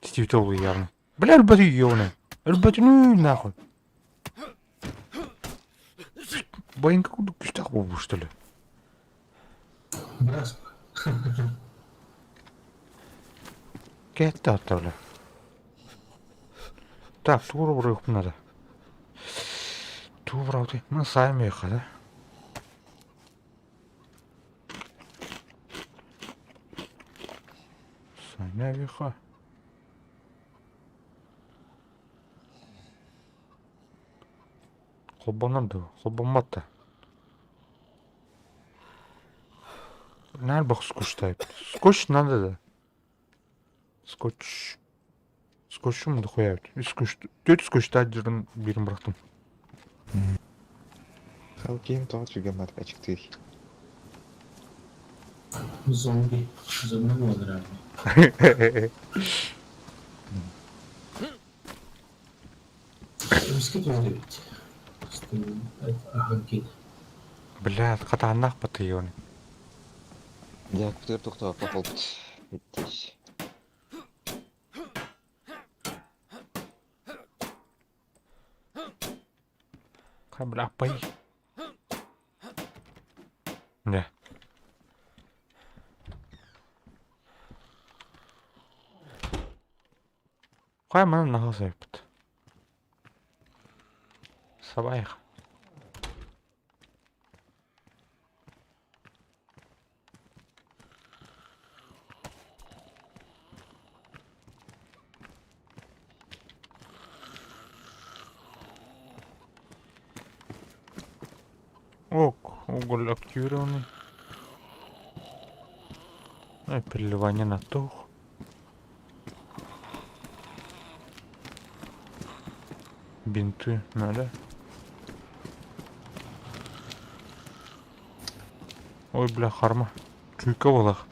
Стивтовый явно. Бля, өлбөтү ёбаный. Өлбөтүнүй нахуй. Байынка курдук күүстээх буолбут что ли? Бырас. Кэттэ атта бля. Так, тугу бырыахпын надо. Тугу быраҕыты? Мын сайым да? Сайма веха. Холбонор дуо? Холбоммот да. Наар бох скучтайт. Скотч надо да. Скотч. Скотчум дохуя эбит. Үс скотч, түөрт скотчтаах дьон биирин бырахтым. Халкиим тоҕо түргэн ачыктыыр. Зомби. Зомби буолар аҕай. Эмискэ түһэр эбит. Аһан киин. Блядь, хатааннаах батыйыаны. Дьаакпытыгар тохтообокко буолбут. Иттиис. Бля, аппай. Не. Хайа манан наһаа сайыппыт. Сабайх. Ок, уголь активированный. Ну и переливание на тух. Бинты надо. Ой, бля, харма. Чуйка буолах.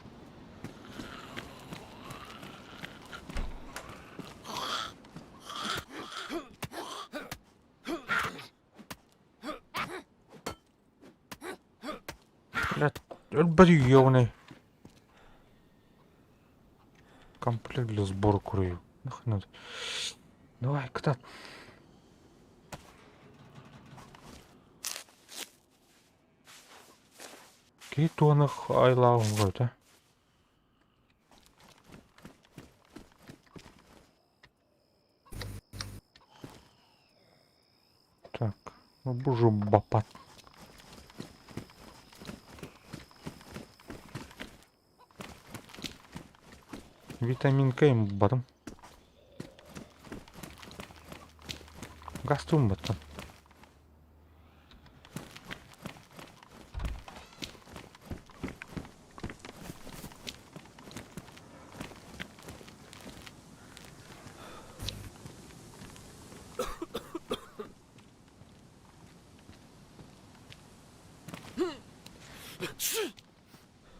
Блядь, өлбөт ёбаный. Комплект для сбора курю. Нахуй надо. Давай, катат. Киһи туонах айлааҕын көрдө. Так, ну бужу бапат. Витамин К батым. Гастум баттым.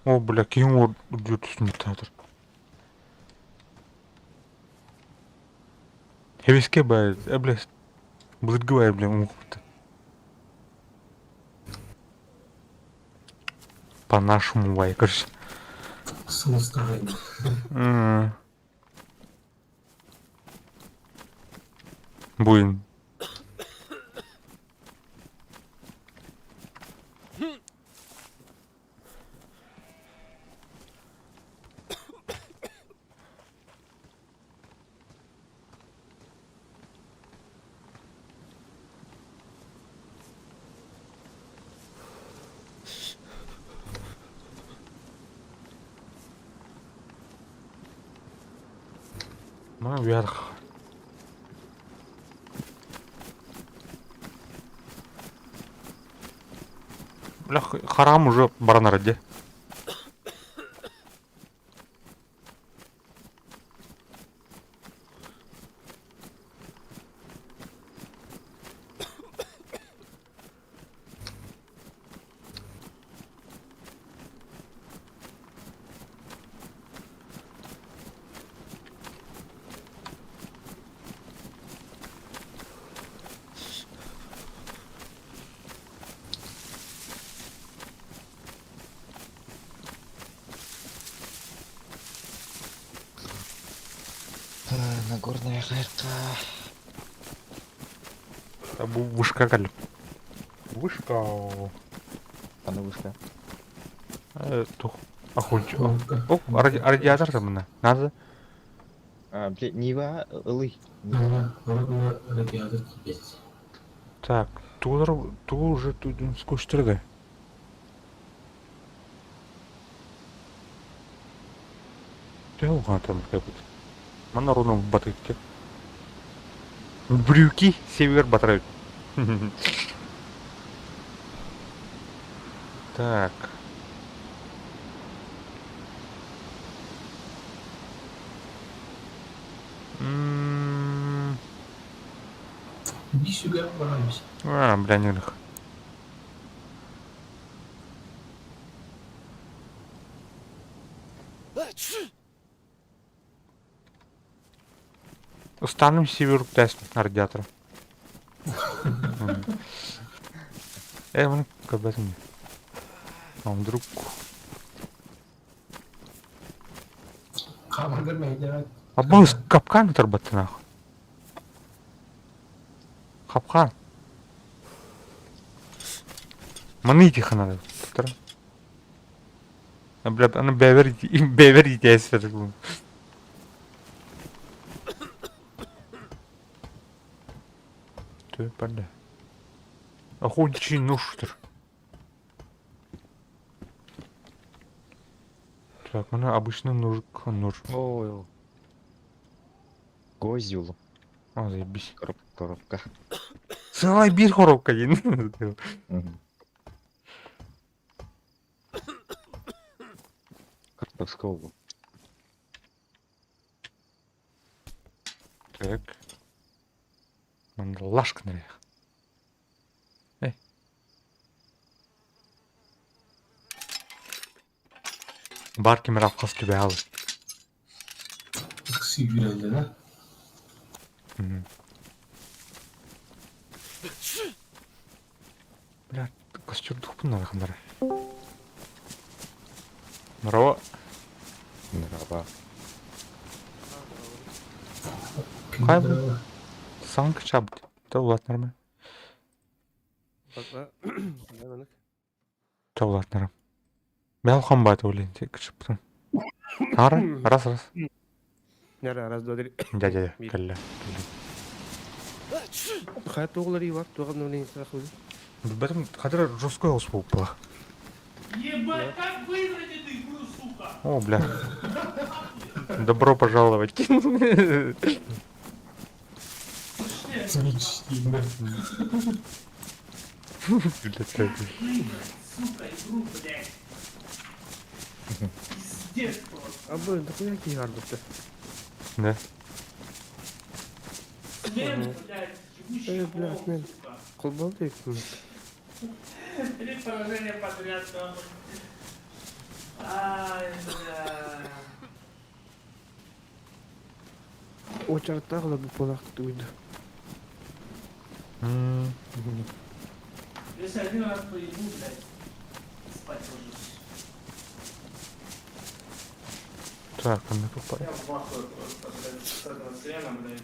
О, бля, киһиҥ үрдүгэр түстүм театр. Хэвиске баар, бля, былыргы баар, бля, уҥуохпут. По-нашему бай, короче. Сылыстаҕай. Буин. Наверх. Бля, харам уже баран дии. Нагорная хайка. Бу вышка кэллим. Вышка. Аны вышка. Тух. Охуч. О, радиатор там мына. Надо. А, блядь, Нива ылый. Радиатор кипеть. Так, тулар тул уже тут скучтырды. Төһө там кэбит. Манна руну батыкке. Брюки север батырабыт. Так. М-м-м. Иди сюда, барабись. А, бля, не них. Останем север тест на радиатор. Э, маны көрбөтүм. А вдруг... Хаамаргар мэһэйдээх. Аббас капкан турбатты нахуй. Капкан. Маны тихо надо. Бля, аны бэбэр бэбэр иитээсэр. Тö бля. Охотничий нож-тыр. Так, мына обычный ножик, нож. Ой. Козюл. А, заебись. Коробка. Целая биир коробка диэн. Мгм. Картовского. Так. Манна лашка наверх. Эй. Бар ким эрэ хас түбэһэ Сүүрэллэр ээ. Бля, костюрдухпун надо Здорово. Здорово. Хай Санк чабд. То улат нормально. То улат нормально. Бэл хамбат улин тик чыптын. Ара, раз раз. Раз, два, три. Дядя, кэллэ. Хайа туох бар, туох обновление сахабы. Бэтим хатыр жесткой ос буолла. Ебать, как выиграть эту игру, сука? О, бля. Добро пожаловать. Твич диэн. Бля, это- Выиграть, сука, игру, блядь. Пиздец просто. А бу дохуя киһи арбыта. Да. Смерть, блядь, ебучий Э, бля, пол, смерть. сука. Холбол диэкпин. Три поражения подряд, нахуй. Ай, бля. Уочараттаах олорбут буолаахтык уйду. М, Если один раз поебу, блядь, спать ложусь. Так, он не Я в ахуе просто, блядь, с этого свена, блядь.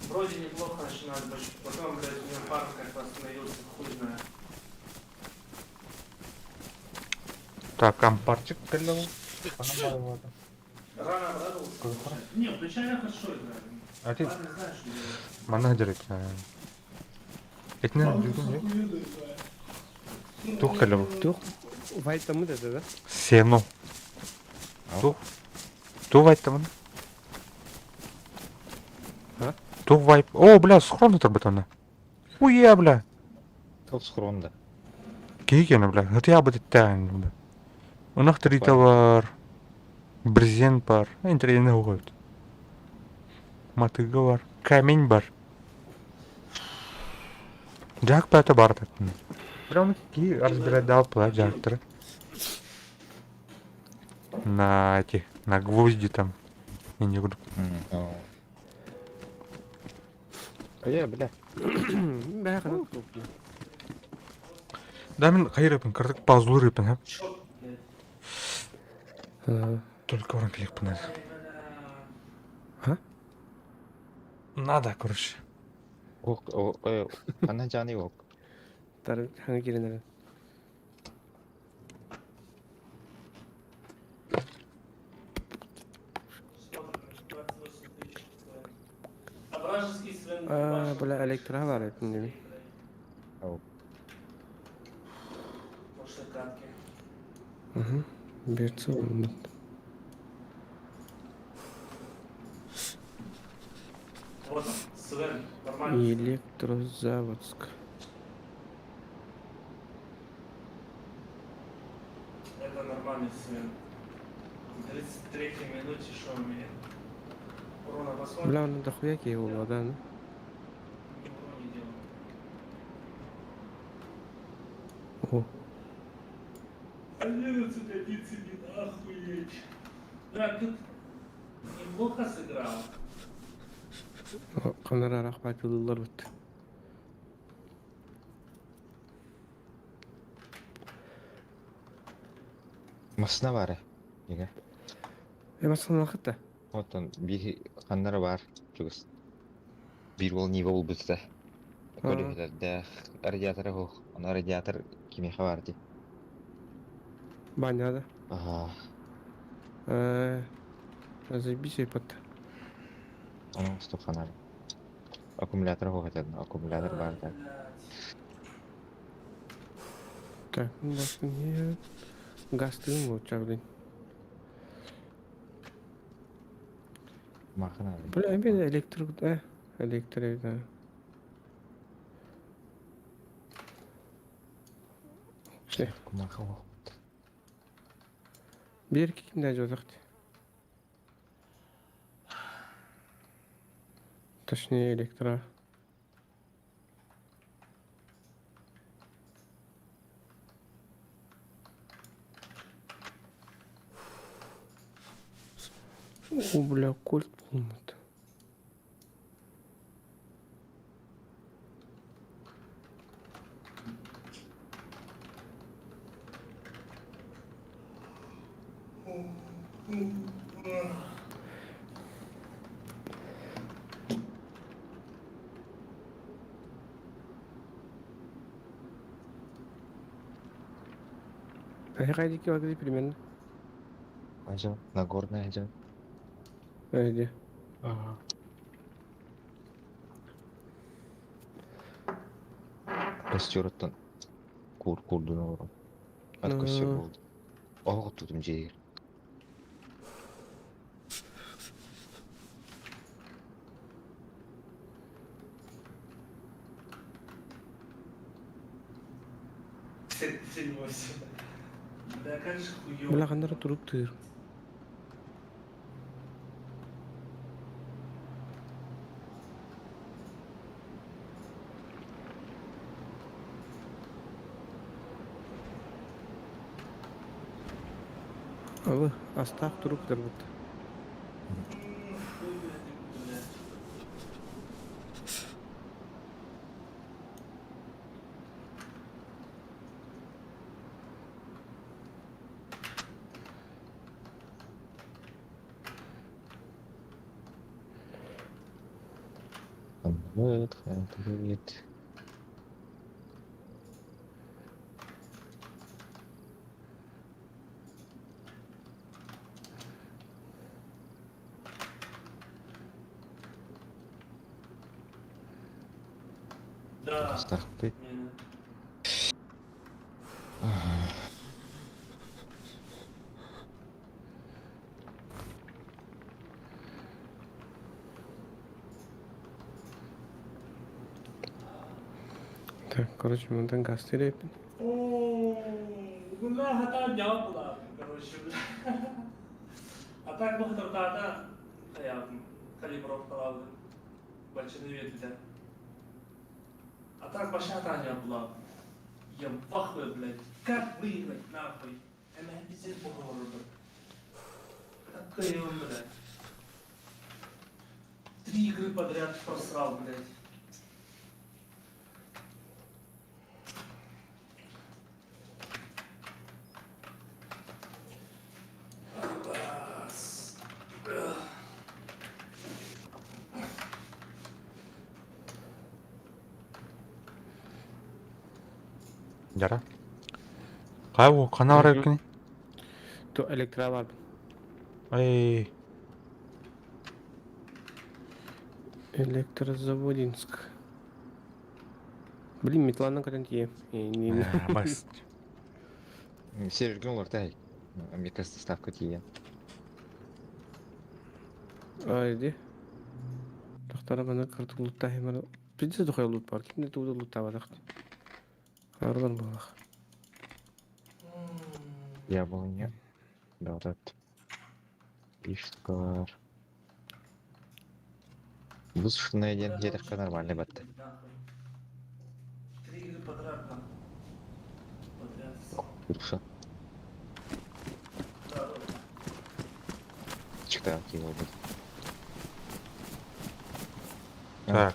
Вроде неплохо начинает бочку, потом, блядь, у него фарм как восстановился, хуй знает. Так, ампарчик кэллэ. Рано обрадовался. Не, вначале хорошо играли. А ты Парни знаешь, что делать. манна дерек. Этне дүгүн Тух кэллэ. Туох вайтамыт этэ да? Сено. Тух. Ту вайтамын. А? Ту вайп. О, бля, схрон турбатана. Хуя, бля. Тол схронда. Киһи бля. Хатыа бытыттаан. Ынах тириитэ бар. Брезент бар. Интэриэһинэй уһуйбут. Матыга бар. Камень бар. Дьаак баата бар таттын. Бля, оны киһи разбирать пла дьаактары. На эти, на гвозди там. Я не говорю. А я, бля. Бээ ханан Да, мин хайырыпын, кырдык пазлырыпын, ха. Чёрт, блядь. Только баран кэлиэхпин наада. А? Надо, короче. Ок, ханна жаны ок. Тары хаңа киренерин. А, А, бля, электро бар этин деми. Угу. Берцы olmadı. Вот, Свен, нормально. Электрозаводск. Это нормальный Свен. В 33-й минуте что у меня? Урона посмотрим. Бля, оны дохуя киһи буолуо да, ну. Урон не делал. О, 11, 11, охуеть. Да, тут неплохо сыграл. Ханара рахматылылар бит. Масына бары. Неге? Э, масына да. Оттон биир ханнара бар. Чугас. Биир уол Нива булбута. Көрүһүлэрдээх радиатора суох. Ону радиатор кимиэхэ баар дии. Баня да. Аһаа. Э, заебись под. Ону уступ ханар. Аккумулятор суох этэ. Аккумулятор баар да. Так, ну бас нет. Газ тыын вот блин. Махана. Бля, мен электр, электр, да. Все. Кумаха суох. Бир кимде жазықты. Точнее, электро. О, бля, кольт болмады. Хайдики вагри примерно. Ажа, Нагорная ажа. Где? Ага. Костер оттон кур курдун олорон. Ат костер буолду. Оһох оттутум дьиэгэр. Да, как же хуёво. Бля, ханнара турук тыыр. Абы, астаах турук дарбыт. Ханнык, ханнык. Да. Астахпыт. Так, короче, мантан газ терепин. О, бля, хата дьявола, короче, бля. А так бу хатыртаата хайаатын калибровкалаабын бачыны биэрбитэ. А так баша хатаан дьявола. Я в ахуе, блядь. Как выиграть, нахуй? Эмэ пиздец буһуорбут. Какой он, блядь. Три игры подряд просрал, блядь. Дьара. Хайа бу ханна барар эбиккиний? То электро бар. Эй, Электрозаводинск. Блин, метланан көтөн тиийэ. бас. Севергин олорто Мне кажется, ставка тиийэн. А, иди. Тохтара маны кырдык луттаһымар. Пиздец дохуя лут бар. Кимде тугу да луттаабатах. Арылар буолах. Яблоня. Да, вот этот. Пишкар. Высушенная ден диэтэххэ нормальный батта. Три игры подряд нахуй. Подряд. Курса. Читал его будет. Так.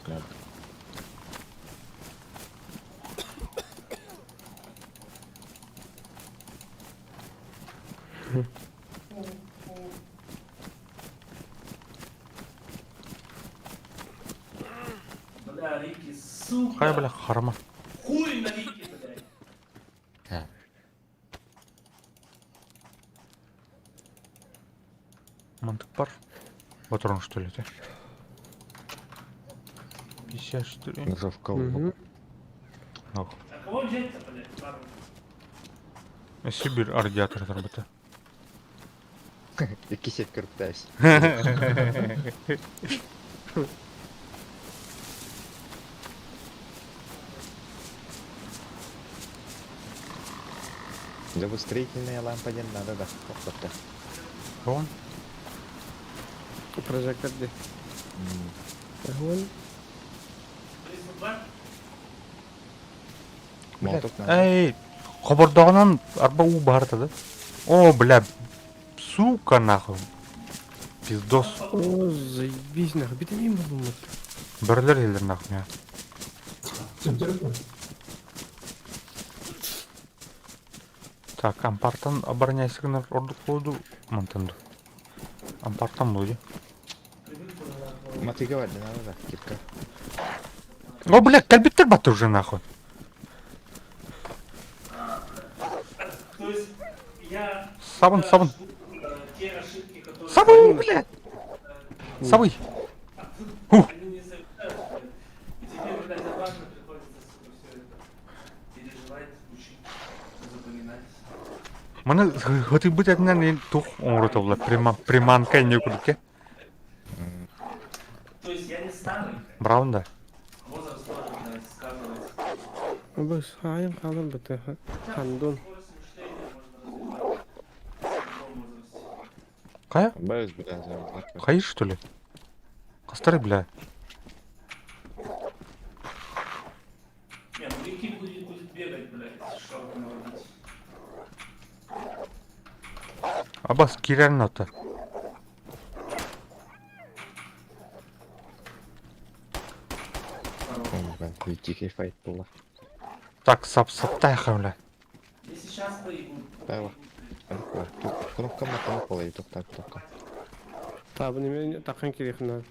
Бля, Рики, сука. Хайа бля харама. Хуй на Рики, блядь. Мантык бар. Патрон что ли это? 54. Ножовка. Мгм. Ох. А кого взять-то, блядь? Ладно. Сибирь радиатор работа. Кисет кыртась. Да вот строительная лампа не надо, да. Вот Он? Прожектор де. Огонь. 32? Молоток надо. Эй, хобордоҕунан арба уу баһарта да. О, бля, сука нахуй. Пиздос. О, заебись нахуй. Витамин был. Бөрөлөр елдер нахуй я. Сөптөрүк. Так, ампартан обороняйся гынар ордук буолду мантан ду. Ампартан буолду. Матыга бар, не надо, да, кирка. О, бля, кэлбиттэр батты уже нахуй. То есть я Сабын, сабын. жду, те ошибки, которые Сабы, бля. Сабы. Ух. они не совершают, блядь. И теперь, блядь, обратно приходится, сука, все это переживать, учить, запоминать. Маны хытыйбыт этинэн тух оҥорута була приманка не курдук То есть я не старый, Браун да. возраст тоже, блядь, сказывается. Быс, хайым халым быты. Хандун. Скорость мышления можно развивать в любом возрасте. Кая? Бэс, бля, за- Хайыр что ли? Кастары, бля. Не, ну Рики будет бегать, блядь, шорты наводить. Абас кирен ата. О, бля, тихий файт была. Так, сап саптай бля. Я сейчас поебу. Таба. Кнопка на кнопка и тоқтар кнопка. Табы неме таққан керек на.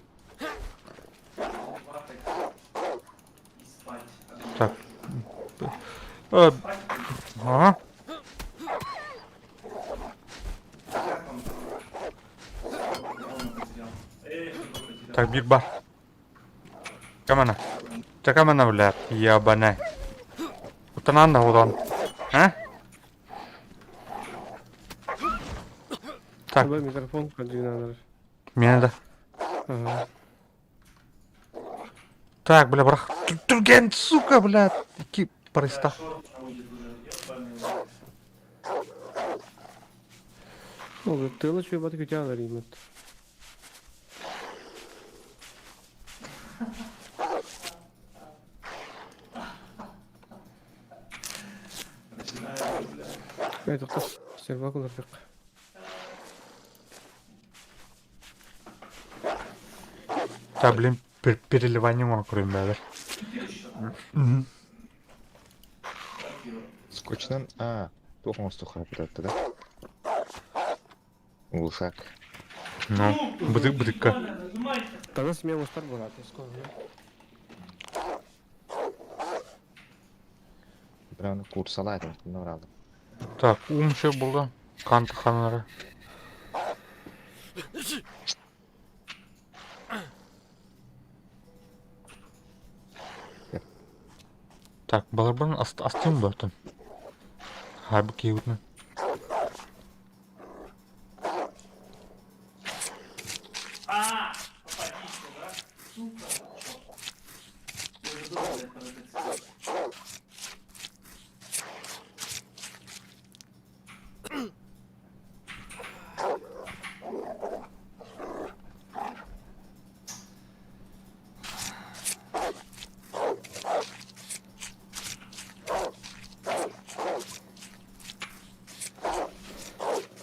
Ватать и спать. Так. Спать? Ага. Как он? Он потерял. Эх, его потерял. Так, бир бар. Камана. Чакамана, бля. Ебаная. Утанан да удан. А? Так. Табы микрофон қадигнаныр. Меня да. Ага. Так, бля, брах. Турген, сука, бля. Ки париста. Шорт наводит уже, ебаный в рот. Ол тылы чуй баты күтә алар имет. Начинается, бля. Ай, тоқта. Сервак олар бек. Так, блин, переливание можно кроме бля. Мгм. Как его? Скотчнан, а, туох оҥостуохха да? Улушак. Ну, быдык быдыкка. Ебаный, нажимайте. Тогда смело стар болады. Скоро. Прям курсалаатым, баралым. Так, ум все было. Канта ханара. Так, баларбын астым бартын. Харбы киһибитин. А, попадись, да? Сука, чё? Я уже думал, блядь, про это.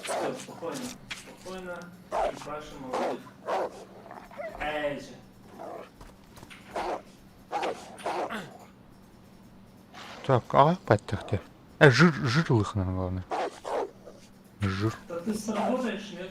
Все, спокойно, спокойно. Ебашим молодых. Эй же. Так, а паттахте. Жир, жир лыхна, главное. Жир. Да ты сработаешь, нет?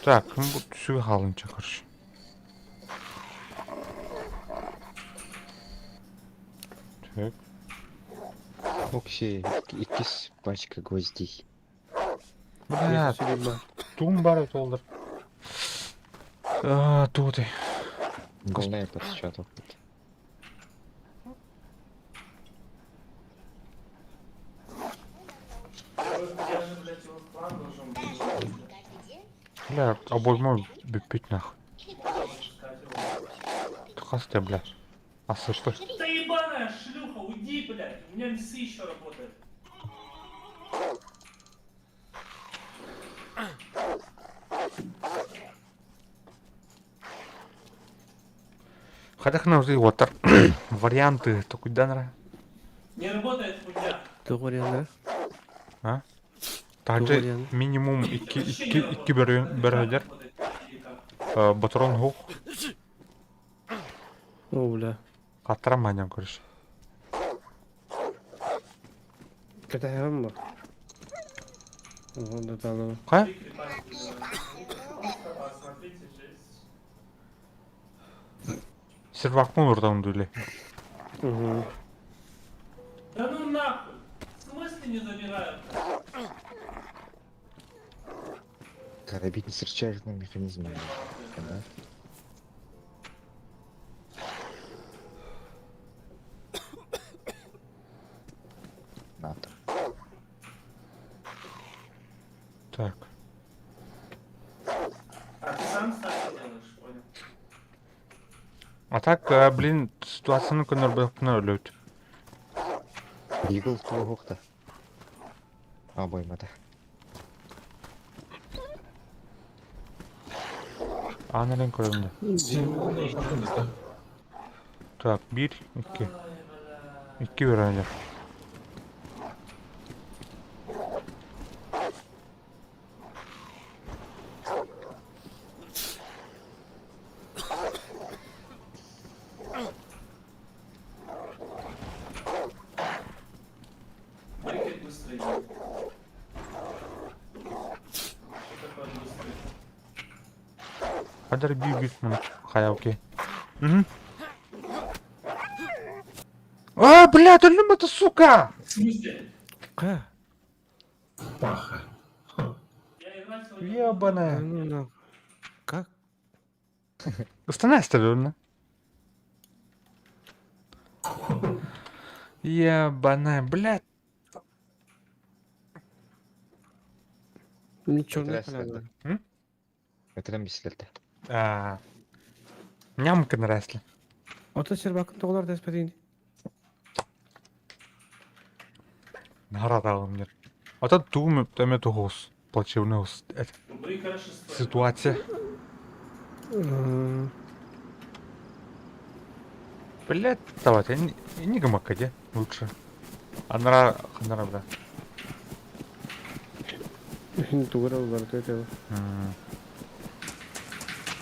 Так, ну вот сүгэ хаалынча, короче. Так. Окси, иккис пачка гвоздей. Бля, туум бар толдыр. А, тут и. Главное подсчетов. Я же, блядь, его план должен был. Бля, обойма бүппүт нах. Искать его. Тухасты, бля. Асыпы. Да ебаная шлюха, уйди, блядь. У меня лисы еще работают. Хотя на вот варианты такой данра. Не работает хуйня. Туох варианнара? А? Туох Также вариант? минимум икки Вообще икки не икки работает. бөрөдер. Работает или как? Батрон хук. О, бля. Катра маням, короче. Кэтэһэҕин дуо? Оһо, да таалаба. Ха? Три крипа сделали. А, смотрите, жесть. Сервакмын урдан дули. Угу. Да ну нахуй! В смысле не забирают? Карабин с рычажным механизмом. Да? НАТО. Так. А ты сам ставки делаешь, понял? А так, блин, ситуацияны көнөр өлөт. Игл туохта. Обоймата. Анарен көрөмдө. Так, бир, икки. Ай, бля. Икки бөрөдер. Брикет быстро идет. Что такое быстрый? Хадар бир бир мын хаялки. Угу. А, бля, өлүм это, сука! В смысле? Ха? Паха. Я играть сегодня... не буду. Да Ебаная. ну нахуй. Как? Останайся, верно? Ебаная, блядь. Мне черная Здрасте, поляна. Это там беслетте. А, Нямка нравится. Ото сербакын тоҕолор дэспэтиҥ Нарадалым нет. А то тум там это гос. Плачевный гос. Это Брик шестой. ситуация. Блядь, давайте, не, не гамакаде лучше. Анара, анара, бля. Тугура улар это. М,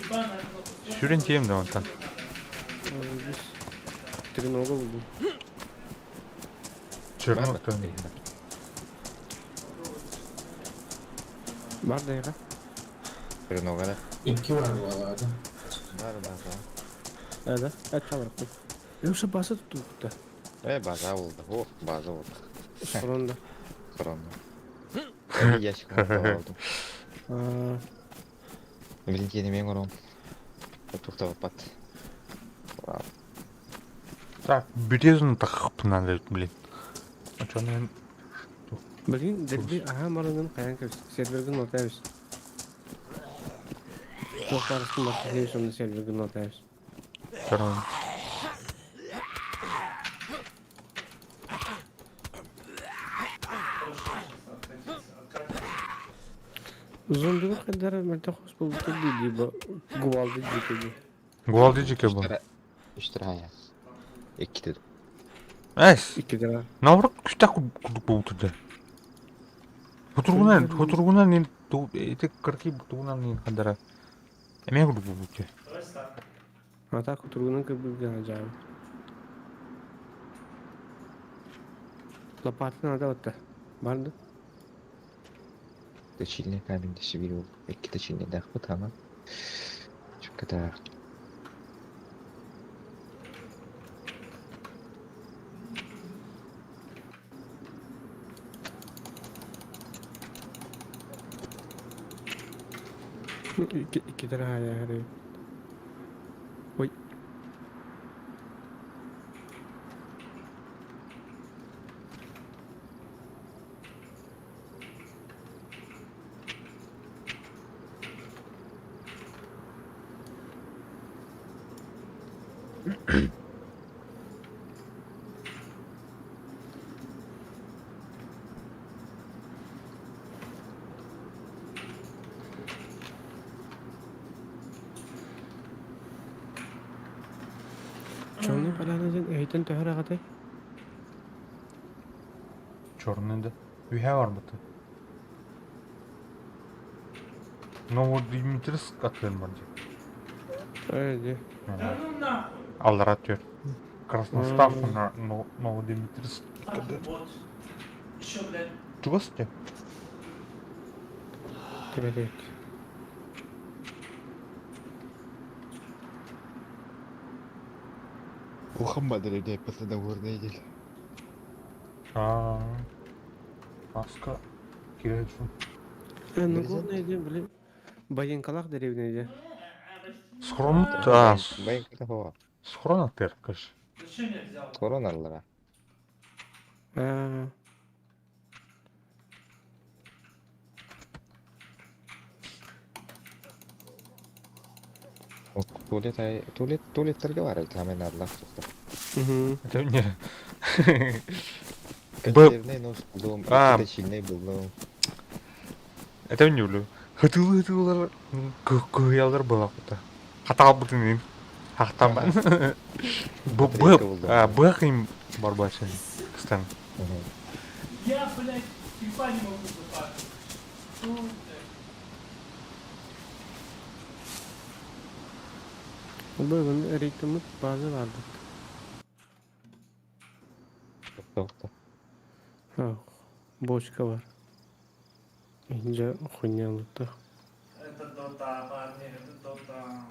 Ебаная кнопка. Сүрен тием да онтан. Тренога булдум. Чернок там. Бар дайга. Тренога да. Икки бар буолаады. Бар база. Да, это чалырык. Юша база туттубут Э, база болды. Ох, база болды. Схронда. Схронда. Эми ящик алдым. Блин, мен ором. Туктап бат. Так, березу тахпна, блин. А чё, наверное... Блин, дерби, ага, маранын каян кебис. Сервергин отайбыз. Туох барысын бар кебис, онда сервергин отайбыз. Чё, Зомбилар кадары мөлтөх хос буолбута дии дии бу губалды дии дии. Гуалды жеке бұл. Үч тирая. Икки дедим. Эс, Икки дара. наоборот, күстәк курдук болуп турду. Хотургунан, хотургунан ен, эти кырки тугунан ен кандара. Эме курдук болуп турду. Давай так. А так утургунан кырбырган ажайып. Лопатын ада отта. Барды. Точильный камень дешевил. Икки точильный дах бут ама. Чуката. Икки икки дара хаяхары. Ой. Чону баланы ден эйтен төһөр агатай. Черный да. Үйе бар бұты. Новодимитрск атыыр бар деп. Öyle. Да ну нахуй. Алдар атıyor. Красностав на Новодимитрск. Так, вот. Еще, блядь. Чугас те? Тебелек. Ухам бадыр деп пасада горный дел. А. Маска. Киречу. Ну главное ден биле. Баянкалах деревнеде. Схрон та. Баянката хова. Схрон атыр кыш. Зачем я взял? Короналара. А. Туалет ай туалет туалеттерге бар тамен арлах сухта. Угу. Это не. Консервный нос булдум, А. точильный булдум. Это не люблю. Хытылы хытылар кыялар была кута. Хата бутын. Хактан бан. Бу бу бу кым бар башы. Кстан. Я, блядь, типа не могу запарить. Что, блядь? Бүгүн рейтимит база барды. Тохто. А, бочка бар. Инже хуйня лутта. Это дота, парни, это дота.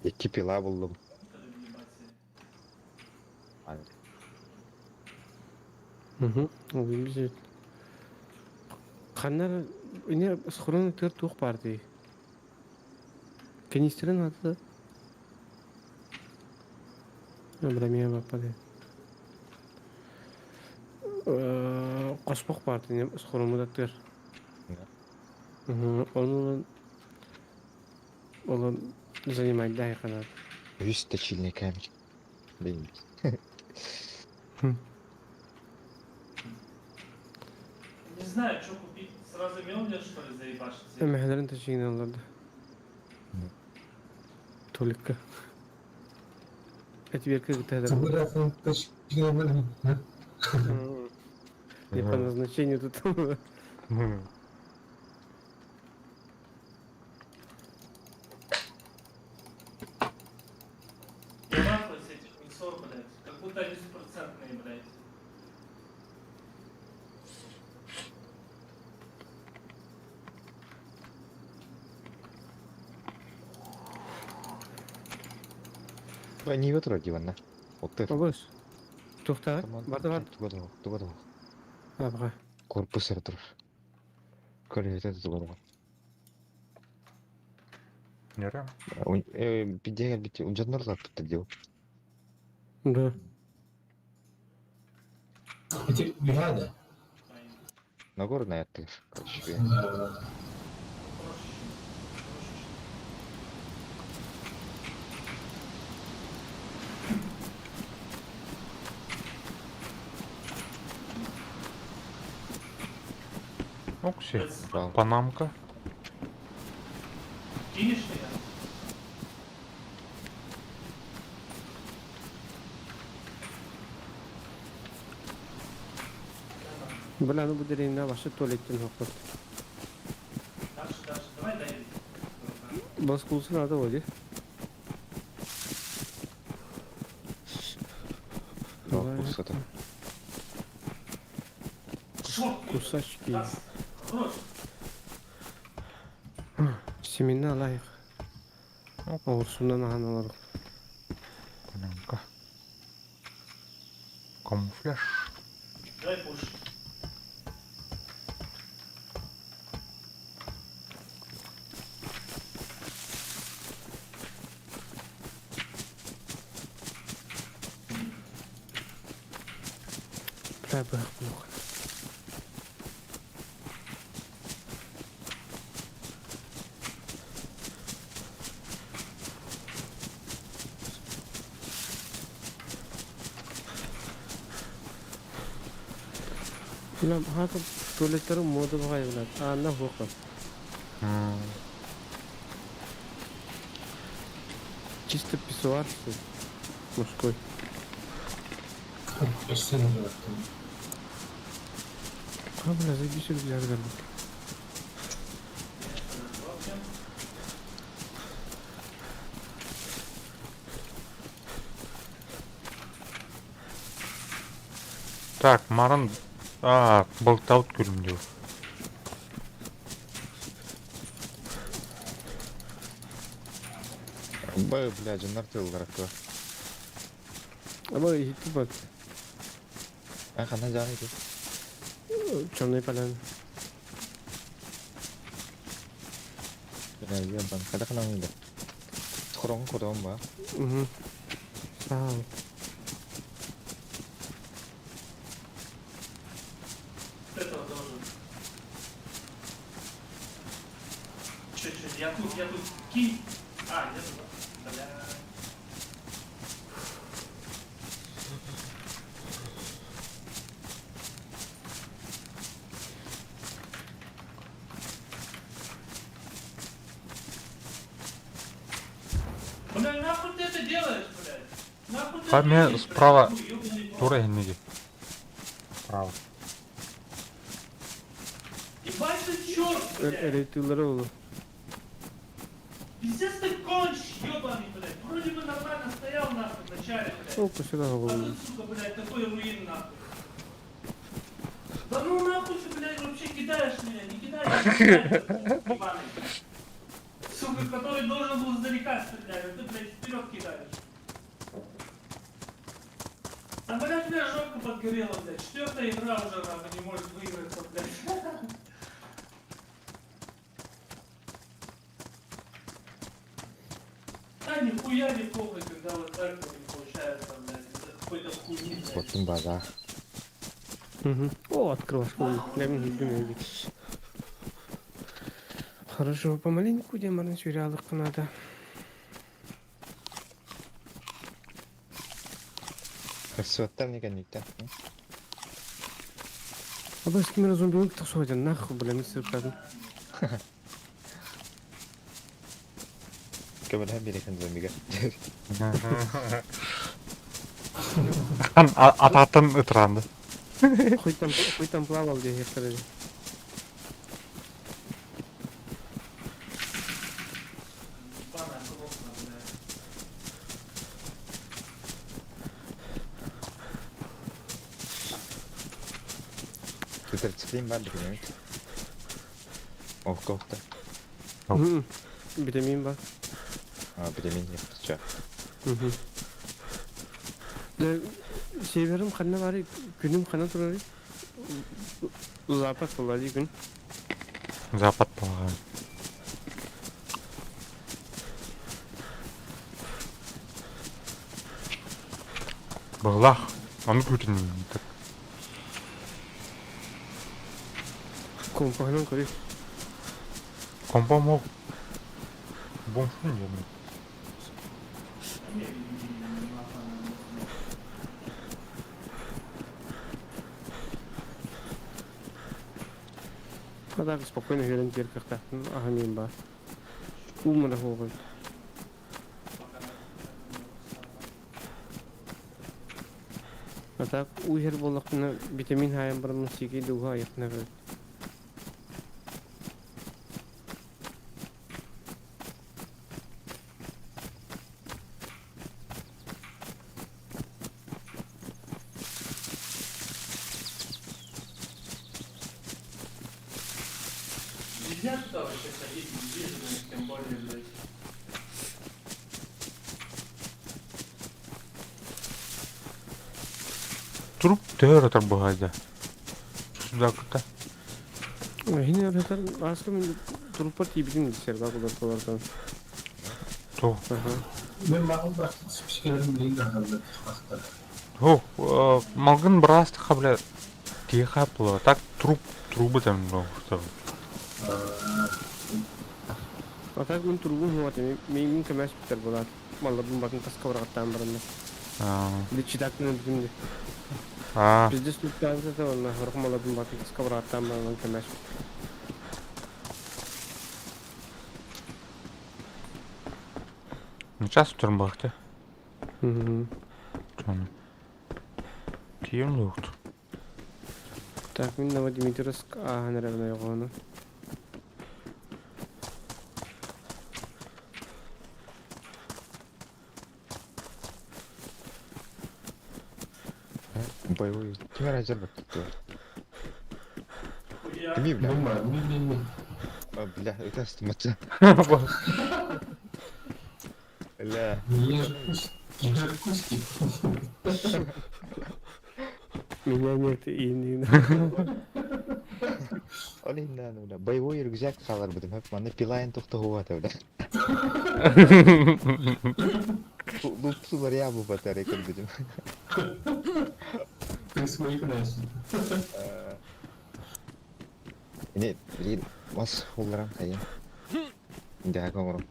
Икки пила булдум. Угу. Ол биз Ханнар ине схрон төр тух барды. Канистрин аты. Брамия бапады. Коспок барды не схронуда төр. Угу. Оны ол занимает да канат. Үс точильный камень. Блин. Не знаю, что купить. Сразу Мелнер, что ли, заебашить? Мәһәләрен тәшигенә аларды. Толикка. Әтберке гытәдер. Тугурафын ташкенен. Не по назначению тут. Я нахуй с этих миксов, блядь. Как будто они стопроцентные, блядь. Ниве турар диванна. Оттыр. Обыс. Тухта. Барды бар. Туга туга туга. Абга. Корпус эрэ турар. Көрүөтэ туга туга. Нерэ? Пидея бит удьоннор лаппыттар дио. Да. Эти бригада. Нагорная аттыгар. Короче. Окси. Панамка. Кинешь меня? Бля, ну бу деревня вообще туалеттен хокпот. Дальше, дальше. Давай дай. Бас кулсы надо води. Курсата. Кусачки. Семена лайық. Оғырсунан ананалар. Панамка. Камуфляж. Дай пуш. Бля, бэх, плохо. Бля, хата туалеттері мода бағай, бля. Анна хоқа. Чисто писсуар, что ли? Мужской. А, бля, заебись, рюкзак дали. Так, Маран... А, болтаут көрүм Б, бля, дьоннор тыыллар туа. Аба, иһитти бат. А ханна жааны ити. Черный поляна. Бля, ебан, когда ханна уйда. Хорон корон ба. Угу. Сау. Этого тоже. Че, че, я тут, я тут. Кинь. А, я тут. Бля. Бля, нахуй ты это делаешь, блядь? Нахуй ты Ха, это мен делаешь, справа блядь? Хуй, ёбаный в рот. Тура иһинниги. Справа. Ебать ты черт, блядь! Эрейтылары олу. Пиздец ты конч, ебаный, блядь! Вроде бы нормально стоял, нахуй, в начале, блядь. О, сюда А голову. тут, сука, блядь, такой руин, нахуй. Да ну нахуй ты, блядь, вообще кидаешь меня, не кидай, не кидай, ебаный. Сука, который должен был издалека стрелять, а ты, блядь, вперед кидаешь. А, блядь, у меня жопка подгорела, блядь. Четвертая игра уже, нахуй, не может выиграться, блядь. Да нихуя не похуй, когда вот так вот не получается, блядь, из-за какой-то хуйни, блядь. Хотун база. Угу. О, открывашка. Бля, мне не Хорошо, помаленьку демарны сюрялык надо. Суаттан никан никтен. Аба с кем зомби он так нахуй, бля, не сыркадым. Көмөлһөн бирихэн зомбига. Хан ататын ытыранды. Хуй там, хуй там плавал диэхтэрэ. Ебаная кнопка, блядь. Тетрациклин бар документ. Ох, кофта. Витамин бар. А, витамин нет, чё. Северым ханна баарый, күнүм ханна турарый? Запад буолла дии күн. Запад буоллаҕа. Быһылаах, ону күүтүн так. Компаһынан көрүй. Компа мог бомжун диэн. А так спокойно үөрэн тиэр кыахтаахпын аһаныым баар. Уум эрэ суоҕун. А так уу иһэр буоллахпына витамин хаайан бараммын сиикэй дууһа айахпына эбэбит. Нельзя туда вообще ходить, не вижу, тем более, блядь. Труп төһө өр быһайда. Сюда кытта. Хини эбэтэр ааска мин труппар тиийбитим серга кулар кулартан. То. Мен маған бірақ спичкалерім билин кахаллар хастар. О, малгын бырастыха, бля, тиха было. Так труп, трубы там, ну, что. А так мин трубум хуат мин көмөс битер булат. Малларбын батын таска бараттан баранна. Личидакны бүтүн. Бизде стуктаанса да онна хорох малларбын батын таска бараттан баранна көмөс. Ну, час утром бахте. Кием лухт. Так, мин Новодмитровск ааһан эрэ ойоҕону. Боевой. Ким эрэ дьарбыт Кими бля? Мен бар, мен мен мен. Бля, это стыматча. Бля. Я же куски. Меня нет и не Ол иһиннээн бля. Боевой рюкзак хааларбытым хөп манна пилайн тохтоһуата бля. Лупсулар я бу батарей көрбүтүм. Ты свои конечно. Не, блин, мас хулларам хайа. Да, коңором.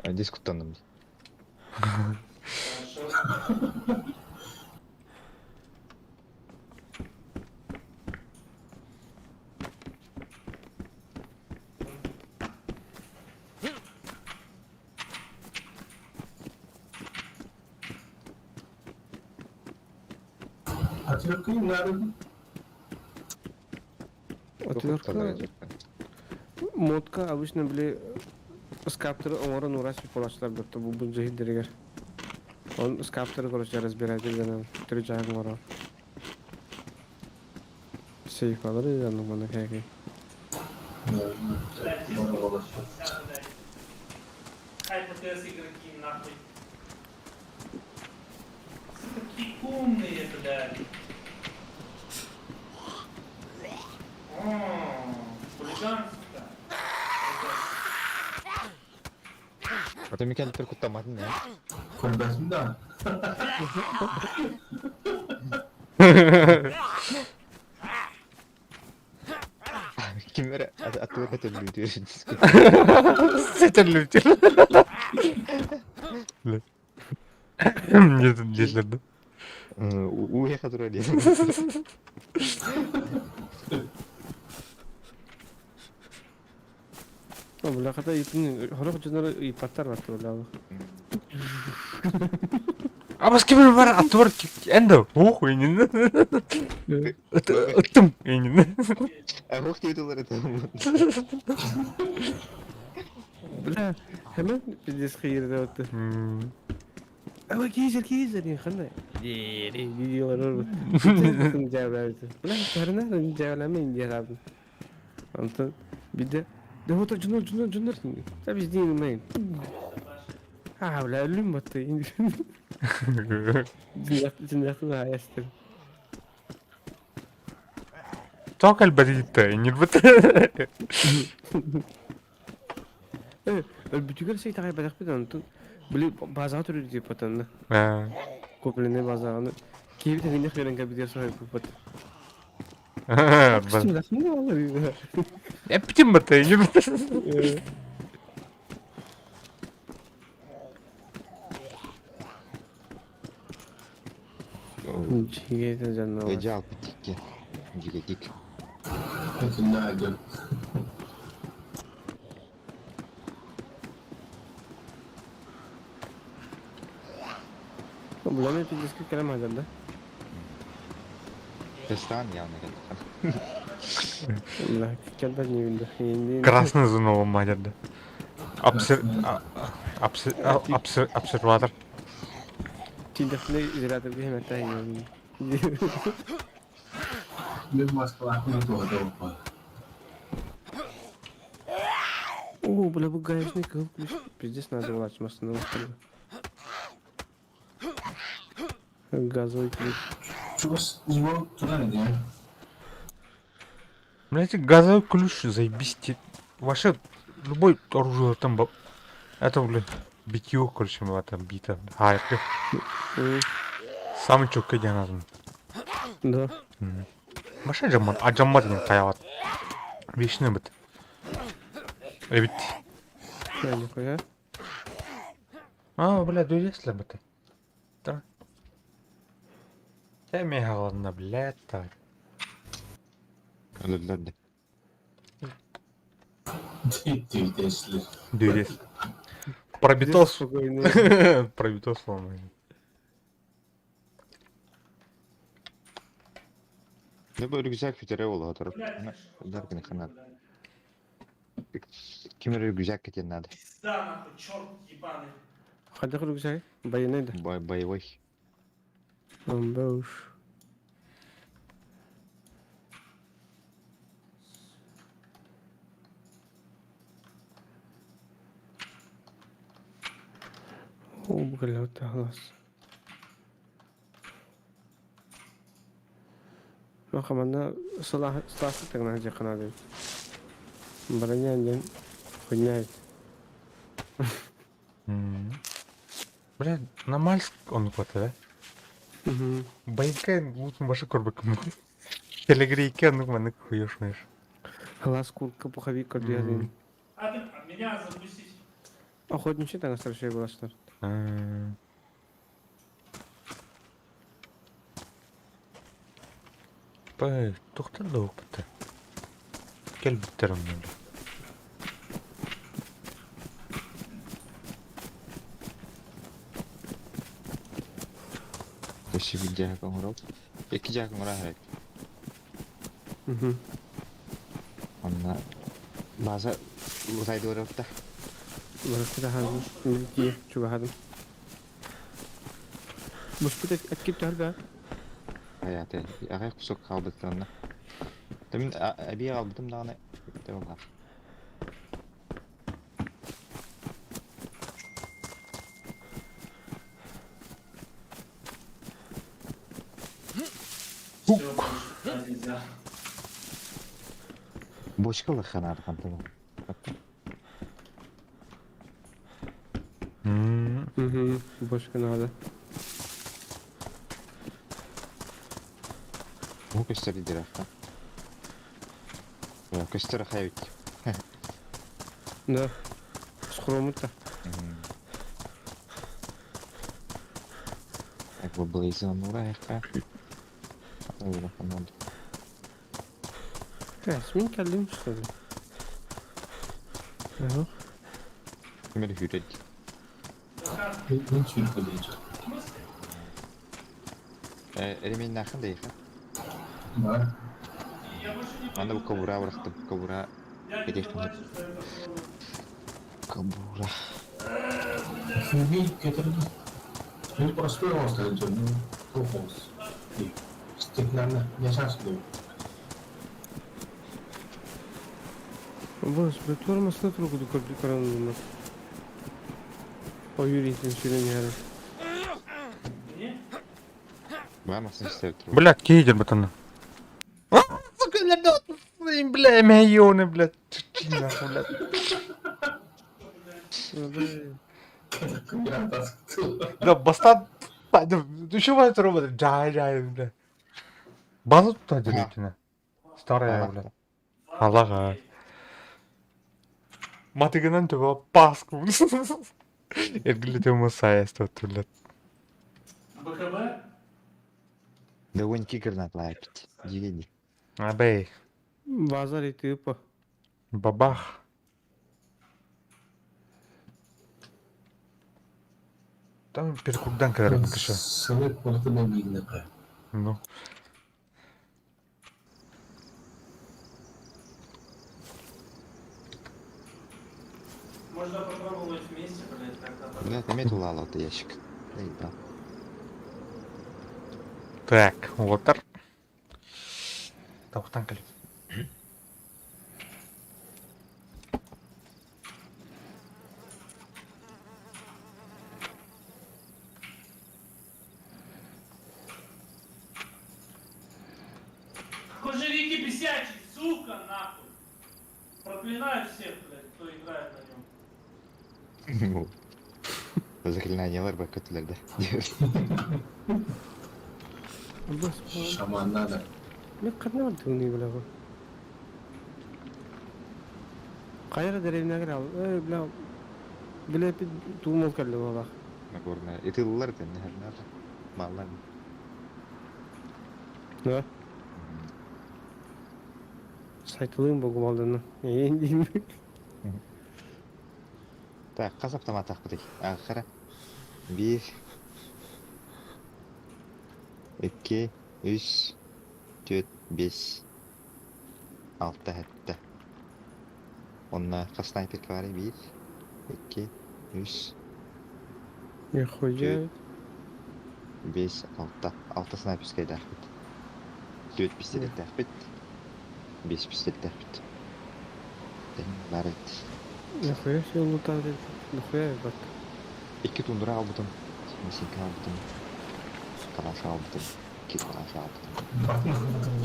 Дискуттанным. Хорошо. Отвертка им надо. Отвертка. Мотка обычно били скаптер оҥорон урас полачлар бытта бу бу дьиһиддэригэр. Он скаптер короче разбирать гынан түрү оҥорор. Сейфалары янны маны кәки. Блядь, блядь. Хай ПТС игроки нахуй. Какие умные, блядь. О, хулиган, сука. А то Микель только томатын, да? Кольбасым да. Ким эрэ аттыга көтөллүүтүөр Сетерлүүтүр. Диэтилэр да. Уеха тура диэн. Бля, хата итин хорох дьоннор ыйпаттар бар бля. Абас ким бар аттыбар энде ух инин. Ыттым инин. Ох диэтилэр это. Бля, hemen пиздец кыйырды отты. Ама кейзер кейзер диэн ханна? Видеолар Бля, тарына жабламын диярабын. Онтон биде Да вот жунор жунор жунор. Та биз дейін мен. А, бля, өлүм батты. Жинақтын аястыр. Тоқ әлбәдейді, инин бит. Өлбүтүгөр сей тагай бадак бит онтон. Били базага түрү деп атанна. Көплене базаганы. Кейбит хинех берен кабидер сой бут. Эптим бит, инин бит. Жигете жанна. Эжал битикке. Жигетик. Это да, Буланы пиздеске келем азыр да. Тестан явно келди. Бля, келбет не билди. Енді Красный зона мадерді. Обсерватор. Тиндехне изоляторга хемет тайын. Мен Москва, ну то, да, О, бля, бу гаечный кыл ключ. Пиздец надо было машину. Газовый ключ. Что с него туда не Блять, газовый ключ, заебись. Вообще, любой оружие там... Это, блин, битье, короче, была там бита. А, это самый четкий день. Да. Вообще жаммат, а жаммат не каяват. Вечный бит. Эбит. Я нихуя. А, бля, дуйесле бит. Да. Тәме ладно, блядь, так. Өлөллөрдө. Ты Дуйес. Пробитос. Спокойно. Пробитос сломан. Ne böyle güzel fütere oldu hatırlıp. Удар ханат. Ким рюкзак кетен надо. Пизда нахуй, черт ебаный. Хайдах рюкзак? Военный да. Боевой. Бауш. О, бля, глаз. Махамана салах тагна жаканады. Броня ден хуйня. Бля, на Мальск он квата, да? Угу. Байка лучше башы көрбек. Телегрейке ну маны хуёш маешь. Глаз куртка пуховик көрдү. А ты а меня запустить. Охотничий там старший была что. Бай, тоқтар да оқыпты. Кел біттерім мен. Өссө bir жаһак оҥорор. Икки жаһак оҥоро хэрэг. Угу. Онно база утайдыырыпта. Барыста хазы. Милки чугахадым. Муспут әткеп тәрбә. Hayatı. Агай кусок калбыттырына. Мин әби албытым даганы. Болар. Все, больше нельзя. Бочкалы ханар хантым. Угу. Бошка надо. Бу көстөр дирахта. Көстөр хайбит. Да. Скромута. Так бу блейзон ура яхка. Мин кәлдем что ли? Ага. Кимер хүрет. Мен чүркө дейчү. В смысле? Ремень-нахын да ехал. Бар. Я больше не Аны пойду, бу блядь. кобура бырахтым. Кобура Я не этих заплачу, что это было. Кобура. Сергей, это не простой остров, ну, тухос. Стеклянный, я сейчас иду. Бос, бөтөр масына тургуду көрдүк каранылмас. Ойур итин сүрэн иһэр. Мне? Баамасын истэбит турбут. Блядь, кейдер бытаны. Сука, блядь, бля, миллионы, блядь. Чуть нахуй, блядь. Да, бастан... Еще вас робот. Жай, жай, бля. База тут делите. Старая, бля. Аллаға. Матыгынан төбө паску. Эргилете сайыс блядь. БКБ? Да он кикернат лайпит. Дигени. Абей. Базар итыпа. Бабах. Там перекурдан кэлэр кыша. Сылык куртына биирнэхэ. Ну. Можно попробовать вместе, блядь, как-то. Блядь, имеет улала это ящик. Заебал. Так, уотар. Тавтан кэлэр. Какой же Рики бесячий, сука, нахуй! Проклинаю всех, блядь, кто играет на нем. Заклинаниелар бар көтүләрдә. Бос, Шаман надо. мен кадна бардыгын бля бу. Кайра деревнягер ал. Эй, бля. Бля, туумол кэлле буолах. Нагорная. Итыллар да нәһәрләр. Маллар. Да. Сайтылыым бу гумалдыны. Эйин дейм. Так, хас автомат ахпытый. Ахара. Бир. Икки, үс, түөрт, биэс. Алта, сэттэ. Онно хас снайперка баар биир, икки, үс, Нихуя. түөрт, биэс, алта. Алта снайперскайдаахпыт. Түөрт пистолеттээхпит. Биэс пистолеттээхпит. Баар эбит. Нихуя себе лутали. Нихуя бат. Икки тундра албытым. Месинка албытым. Калаш албытым. Икки калаш албытым.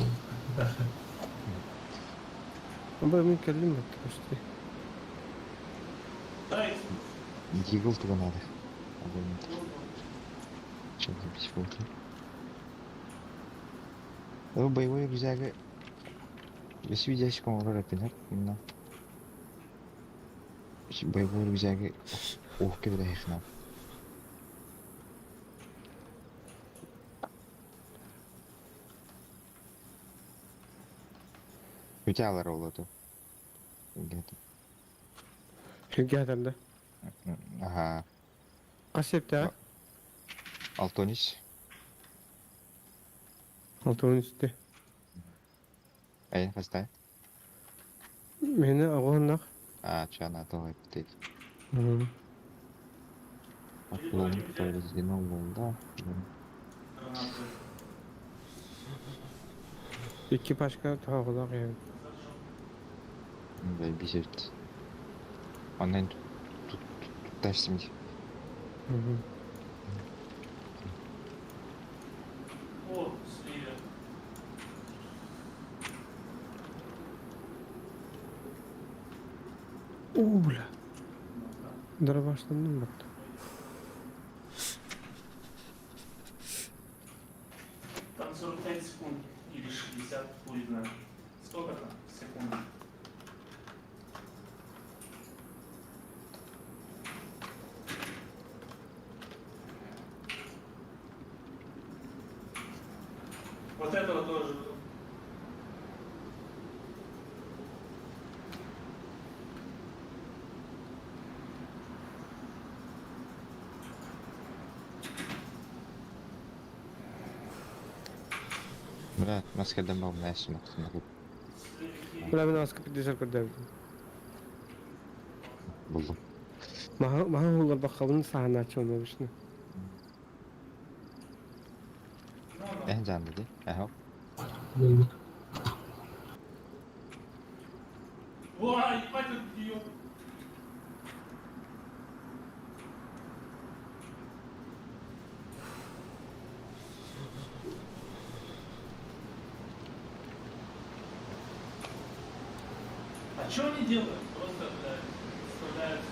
Бу мин кэллим бат. Почти. Дай, Дигл туга надо. Чем запись фото? Боевой рюкзак. Бес видящик он рапинер. На. Боевой рюкзак. Ох, кебре хна. Үтә алар ол эту. Хүгәдәлде. Ага. Касепте. Алтонис. Алтын үсте. Әйін қастай. Мени агоннах. А, чана тоғай бітеді. Аклон повреждено болды. гранату. Икки пачка тагылак я. Бай бизет. Оннан тут тут О, слили. О, бля. Дробаштан бат. Там 45 секунд или 60, хуй знает. Сколько там секунд? Вот этого тоже. Бля, мас кэрдэн баҕам сымахсымах Бля, мин аска 50 көрдөөбүтүм. буллум. Маһы маһы уулларбаккабын саһанааччы онно обычно. Эн жаанды ди. Аһа. Ой, ебать, он бьет. А что они делают? Просто, блядь, вставляются.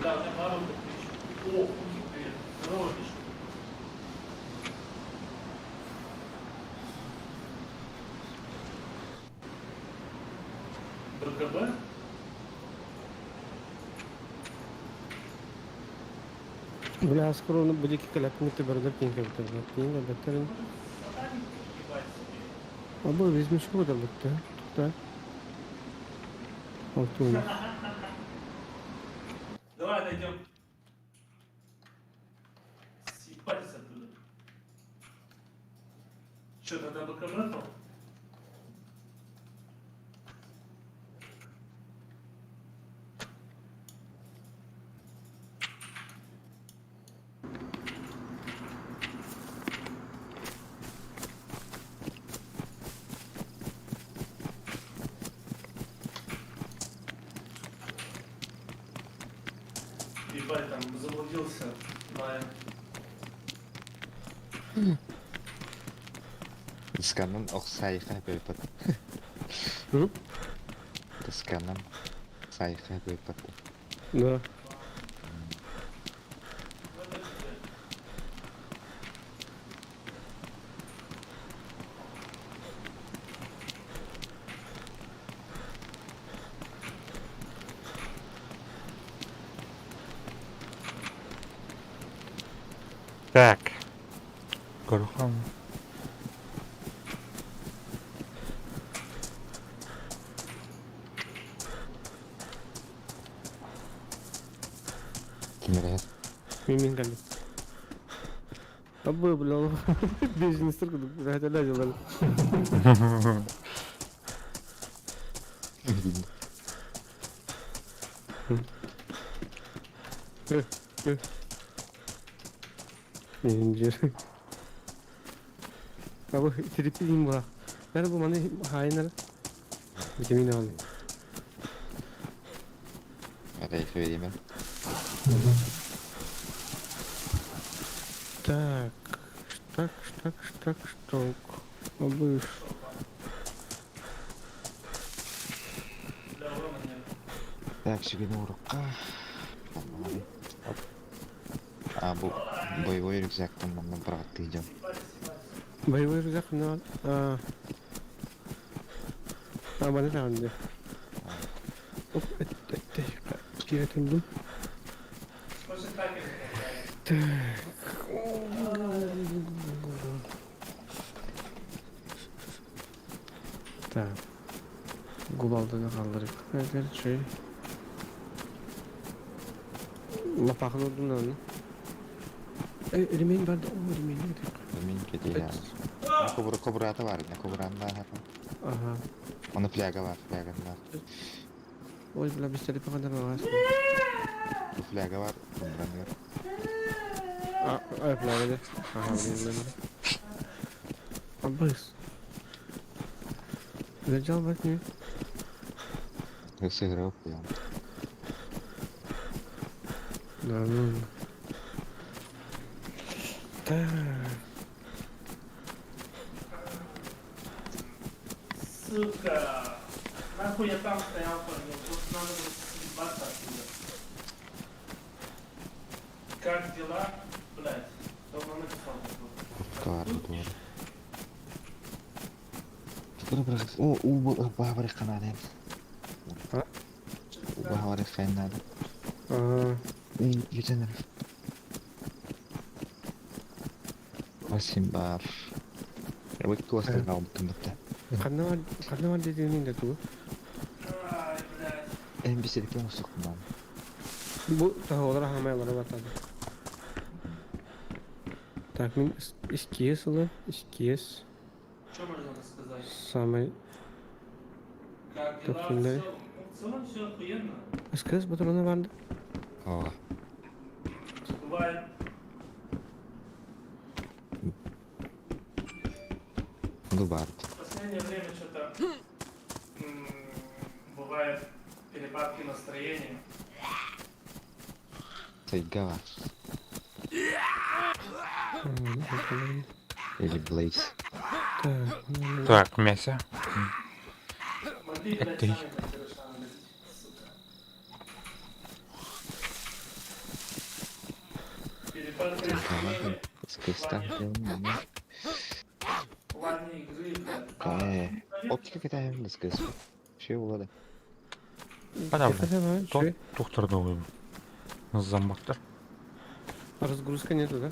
Да, у меня пару подписчиков. О, Фунтик, привет. Здорово, Миша. БКБ? Бля, скоро оны бу диэки кэлэппин бөрөлөр тиийэн кэлбиттэр. Тиийэн кэлбэттэр. Сатаник, ебать себе. Абы везмешку кытарбытта. Тукта. Ол туун. Давай отойдем. Съебались оттуда. Че, тогда БКБ то? Ебать, там заблудился. Майя. Дисканнан ох сайха бөпөт. М? Дисканнан сайха бөпөт. Да. Ну, это тебе. Так. Көрөхөн. Кимирэ. Мин кэллим. Абы, бля, бизнес курдук это дела. Инжир. Абы, терпим ба. Nerede bu mani hainler? Vitamin aldı. Рейф vereyim. Так, так, так, так, так. Абы, Бля, урона нет. Так, сүгүн урукка. А бу боевой рюкзактан манна бырахтыы дьон. Съебались, съебались. боевой рюкзак на а а баны тағынды. Оп, это киретімдім. Больше так и не Так. Губалдыны қалдырып. Эгер şey. Лапахын урдум да оны. Э, ремень бар да. О, ремень не Мен кетейін. Кобура кобурата бар, не кобуран бар. Ага. Оны фляга бар, фляга бар. Ой, бля, бистери пағандар бар. Бу фляга бар, кобуран бар. А, ай, фляга де. Ага, блин, блин. Абыс. Лежал бак не? Сыграл прям. Да, ну. Так. Сука. Нахуй я там стоял, понял. Просто надо было съебаться оттуда. Как дела? Блять. Давно написал. Куртка бар, дур. О, у бабары канады. А? У бабары канады. А, Бүтін Восемь бар. Ой, классно, бітті. Қанна бар дедігінен де туы. Ай, блядь. Эн бисерке мұсықман. Бу таһолар аһамай олоро батады. Так, мин искиэс ылы, искиэс. Что можно рассказать? Самый Как дела? В Тохтуннары. целом, ну, в целом все охуенно. СКС патрона барды. О, Бывает. ну бард. В последнее время что-то бывает перепадки настроения. Сайга. Или Блейз. Так, ну, Так, мясо. Могли, блядь, Это сами как сука. Перепадки настроения СКС там. в плане игры, блядь. А, Оптика китаем, СКС. Вообще улада. Понятно. это давай, чё? Тухтарды Замбактар. Разгрузка нету, да?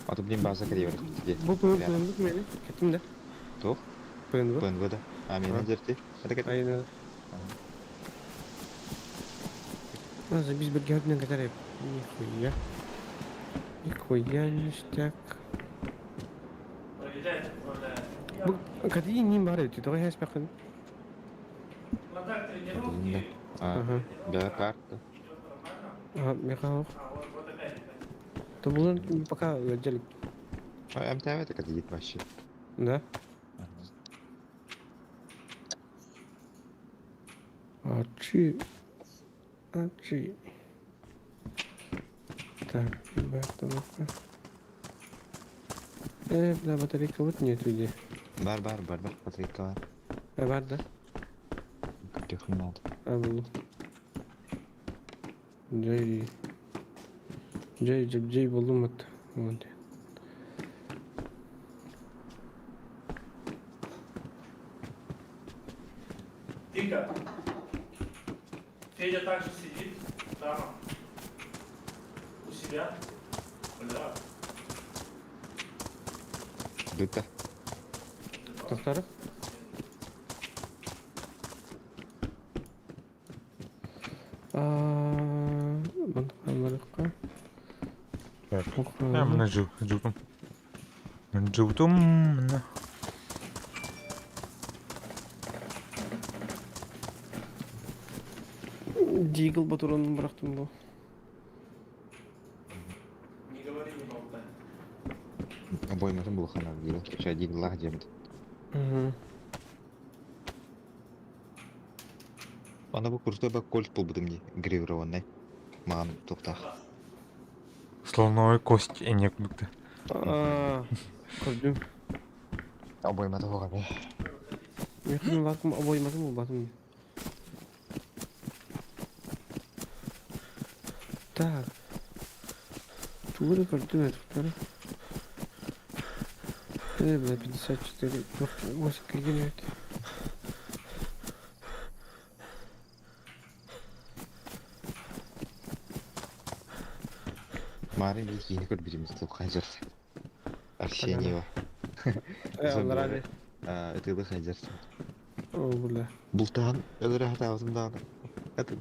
А то, блин, база кадевер. Бу ПНВ мени. Кеттим да. Тух? ПНВ. ПНВ да. А, меня дерти. Это как? Айна. Забись бергерден катареп. Нихуя. Нихуя ништяк. Проверяет, управляет. Бу кадии ним бар эти, давай я спекын. Ну так, тренировки. А, Ага. да, карта. Идет нормально. Ага, меха А, вот, вот опять, опять. То было пока отделик. А МТВ это как вообще. Да? Ачи. Ачи. Так, ребята, бля, батарейка вот нет людей. Бар, бар, бар, бар, батарейка бар. А, бар, да? Трехминут. А, был. Джей. Джей, Джей, Джей, булумат. Вот. Тихо. Федя также сидит там, у себя. Бля. Дута. Повтора? Так. Я мына жутум. Жутум. Мына. Дигл батуранын бырактым бу. Не говори, не болтай. Обойматын бұл хана дигл. Ча диглах демді. Угу. Ана бұл курста ба кольт бұл бұдым не гравированный. Маған тоқтақ. Слоновая кость и некуда. Аа, көрдүм. Обойматы болған бе. Мен вакуум обойматын бул батым. Так. Тугура көрдүм это. Бля, 54, 8 килгән Марын bir yeni көр біріміз тоқ хазір. Арсеньева. Алар Этылы хазір. О, бля. Бултан өлөрө хатабытым Это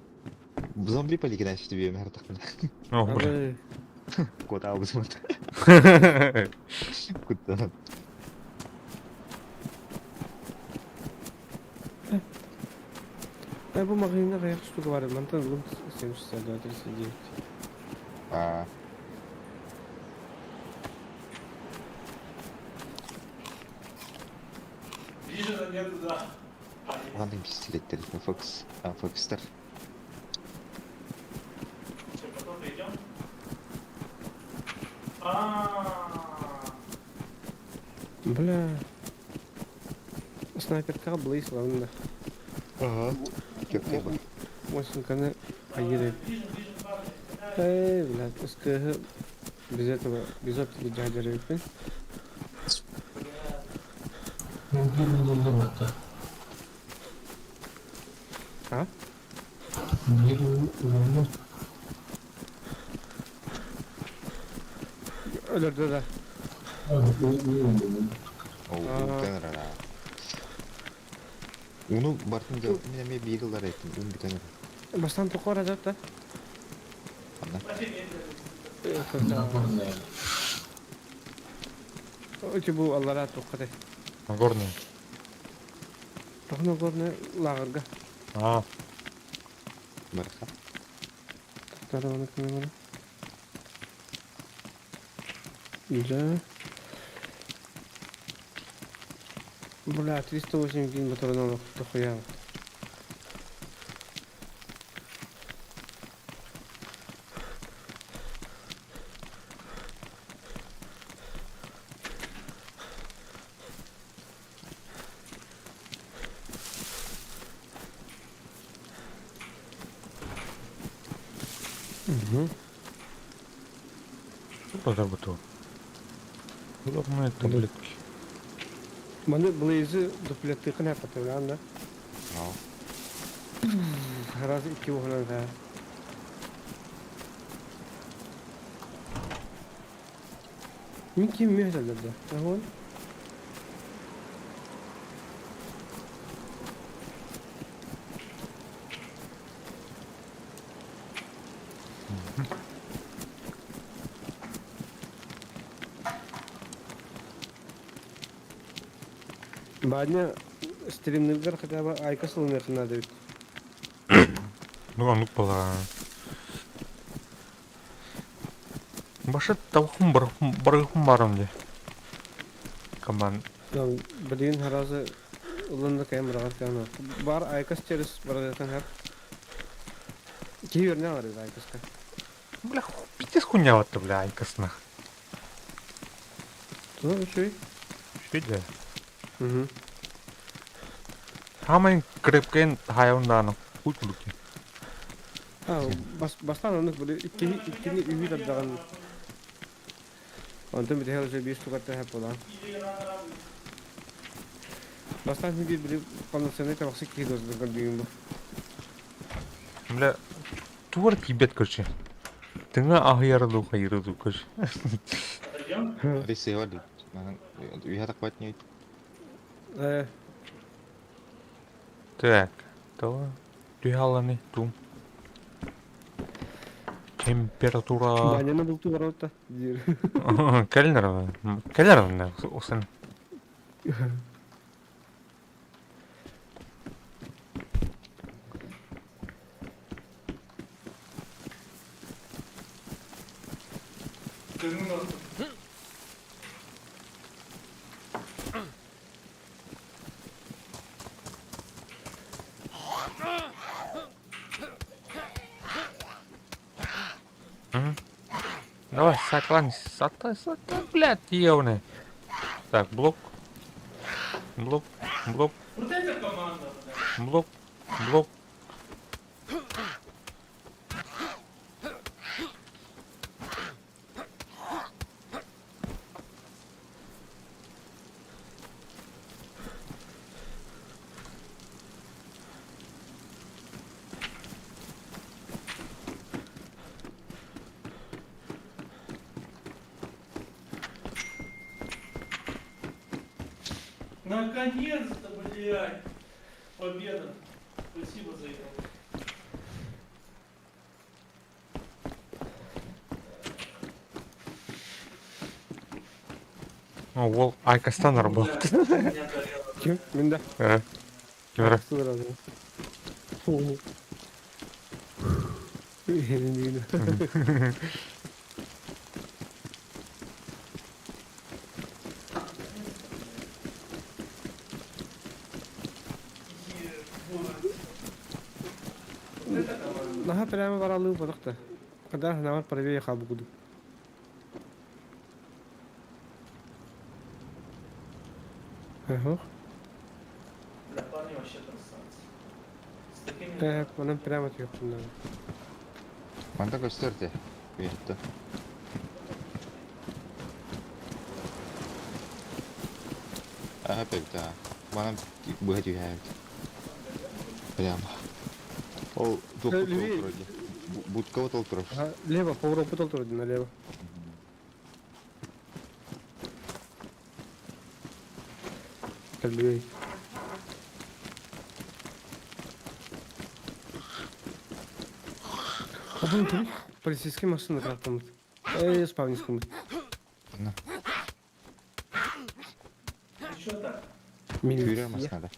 зомби полигнать тебе мертвых. О, бля. Куда абызмат. Куда? А бу магазинда каяк штука бар? Мантан лум 72, 39. А, Вижу, нету, да. ладно, пистолеттер, Фокс, а, Фокстер. Что, потом придем? А, Бля. Снайперка Блейз ладно. Ага. Кепте бар. Восемь поедет. Вижу, вижу, парни. Эй, блядь, СКГ без этого, без оптики дядя репин. Мен bir өлдüm hatta. А? Bir өлдüm. Өлөрдө да. Өлдüm. О, бүтән ара. Уну бартын да, мен мен бигылдар айттым, ун бүтән ара. Бастаан туохха барар да? Ханна? Нагорная. Ити бу аллараа туохха этэй? Нагорный. Тоҕо Нагорнай лааҕырга? А, Барха. Тахтар ону Да. Бля, 381 патронов дохуя. Угу. Что Главное таблетки. Маны Блейзы дуплеттыхын хаппатылаан да. Раз икки уһунан да. Мин ким мүһэллэр да? Аһон. Баанньа стримныргар хотя бы айка сылыныахын наада эбит. Ну, оннук буолар. Башы табахым барыхым барым дии. Команд. Билигин сразу ылын да кэм быраҕар кэм Бар айкас через барыгытан хап. Киһи үөрэнэ алар айкаска. Бля, пиздец хуйня вот бля, айкаснах. Тула үчүгэй. Үчүгэй да. Угу. Хаамай крепкэн хаайан дааны хуй курдук. А, бас бастаан оннук били иккини иккини үһү тардаҕын. Онтон бүтэһик уже биир штукаттан хэп буолаҕын. Бастаан син биир били полноценный табахсык киһи дозатын көрдүүгүн бу. Бля, тугар тиийбэт короче. Тыҥа аһыйара дуу хайыра дуу короче. Рисыга дии. Үһэ тахпат ньуйт. Э, Так, того түһэ тум. Температура... Баняны бултуу барабыт диир. Кэллэр кэлэр усын. Давай, саклан, сатай, сатай, блядь, ебаный. Так, блок. Блок, блок. Вот это команда, блядь. Блок, блок. Наконец-то, блядь! Победа! Спасибо за игру. О, уол Айкастан работает. Бля, меня горело. Ким? Мин да. Э, Кимера. Сразу. Фу. Ебать. Вот это команда. Наһаа прямо баралыы бодохто. Когда навар правее хабгуду. Ага. Бля, парни вообще красавцы. С такими... Так, онон прямо түһүөхпүн Манта көстөр те. Үһүттэ. Аха пэбит Манан быһа түһээбит. Прямо. Ол туохпут Леви. толтура дии. Будкаба толтурар. Ага, лево, поворот толтур налево. Кэлбиэй. Полицейский машина крафтаммыт. Эй, спавнискаммыт. Ты чё так? Күүрэр Милиция. массыына.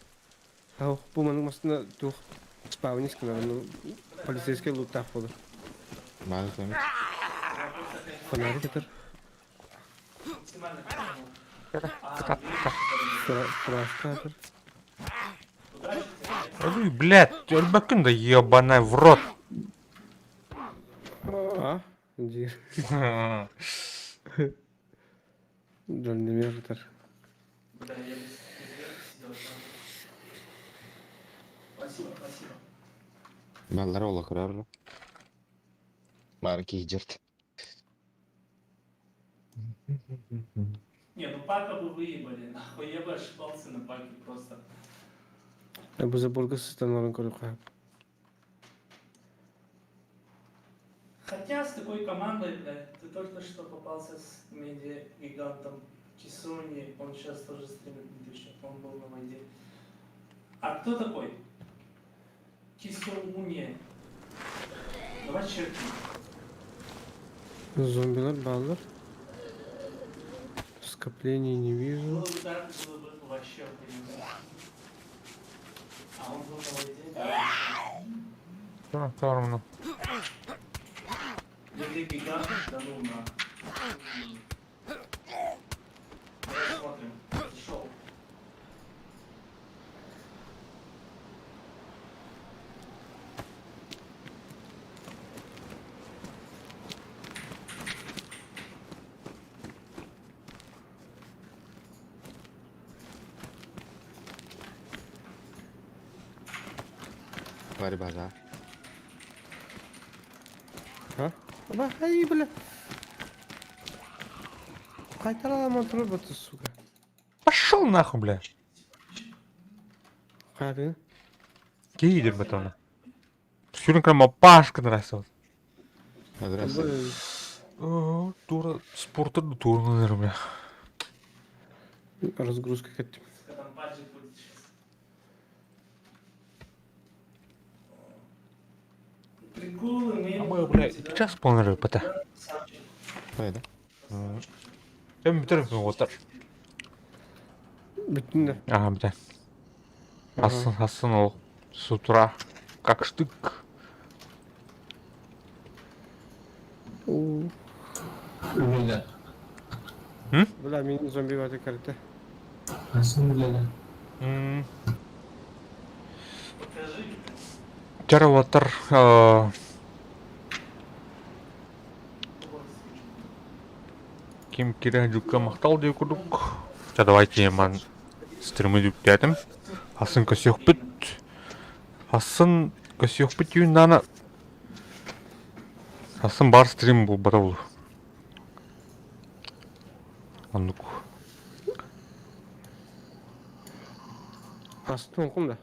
Ах, бу маннык массыына туох спавнискалар, ну, полицейский луктаах буолар. Баҕа көмүс. Фонарик этэр. Максимально А, Страшно этэр. Удачи тебе. Ой, блядь, өлбөккүн да ебаная в рот. А? Диир. Дальномер этэр. Бля, я без сидел там. Спасибо, спасибо. Баллара олохурар. Баар киһи Не, ну пака бы выебали, нахуй я бы ошибался на паке просто. Бу заборга сыстан олорон көрүөххэ. Хотя с такой командой, блядь, ты только что попался с медиа-гигантом Кисуни, он сейчас тоже стримит на Твиче, он был на войне. А кто такой? Кисуни. Давай черти. Зомбилар бааллар. Скоплений не вижу. Было бы так, было бы вообще охуенно. А он был на войне, да? Да, нормально. Медиа-гигант, да ну на. Давай смотрим. Зашел. Бары базар. А? Ба, ай, бля. Кайтаралам роботы, сука. Пошел нахуй, бля. Хайа Киидер бетона. Сүрүн крама пашка нравится. Здравствуй. О, Тура спорта турнир, бля. Разгрузка кеттим. Сука, там паджик будет сейчас. Приколы, мы... А мы, бля, сейчас планирую пота. Красавчик. Қайда? Эм бүтэр отар. Бүттүн да. Ага, бля. Асын, асын ол с утра. Как штык. О, Үлэлэ. Бля, мин зомби баты кәртте. Асын үлэлэ. М, Покажи. Чара отар. Ким кирен жукка мактал деп курдук. Ча давайте ман стримы дүктәтим. Асын көсөк бүт. Асын көсөк бүт юннана. Асын бар стрим бул бара бул. Оннук. Астын оңкум да.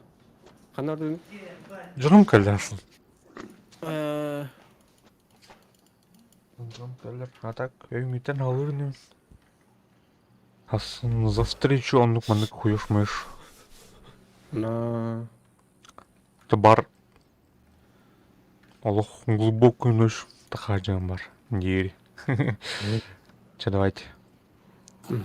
Канар дедим? Журум кэллэ асын. Э, Журум кэллэ. А так, өймүтен алырным. Асын за встречу оннук маннык хуёш мыш. На. Это бар. Олох глубокую ночь тахажан бар. Дири. Че давайте. Мгм.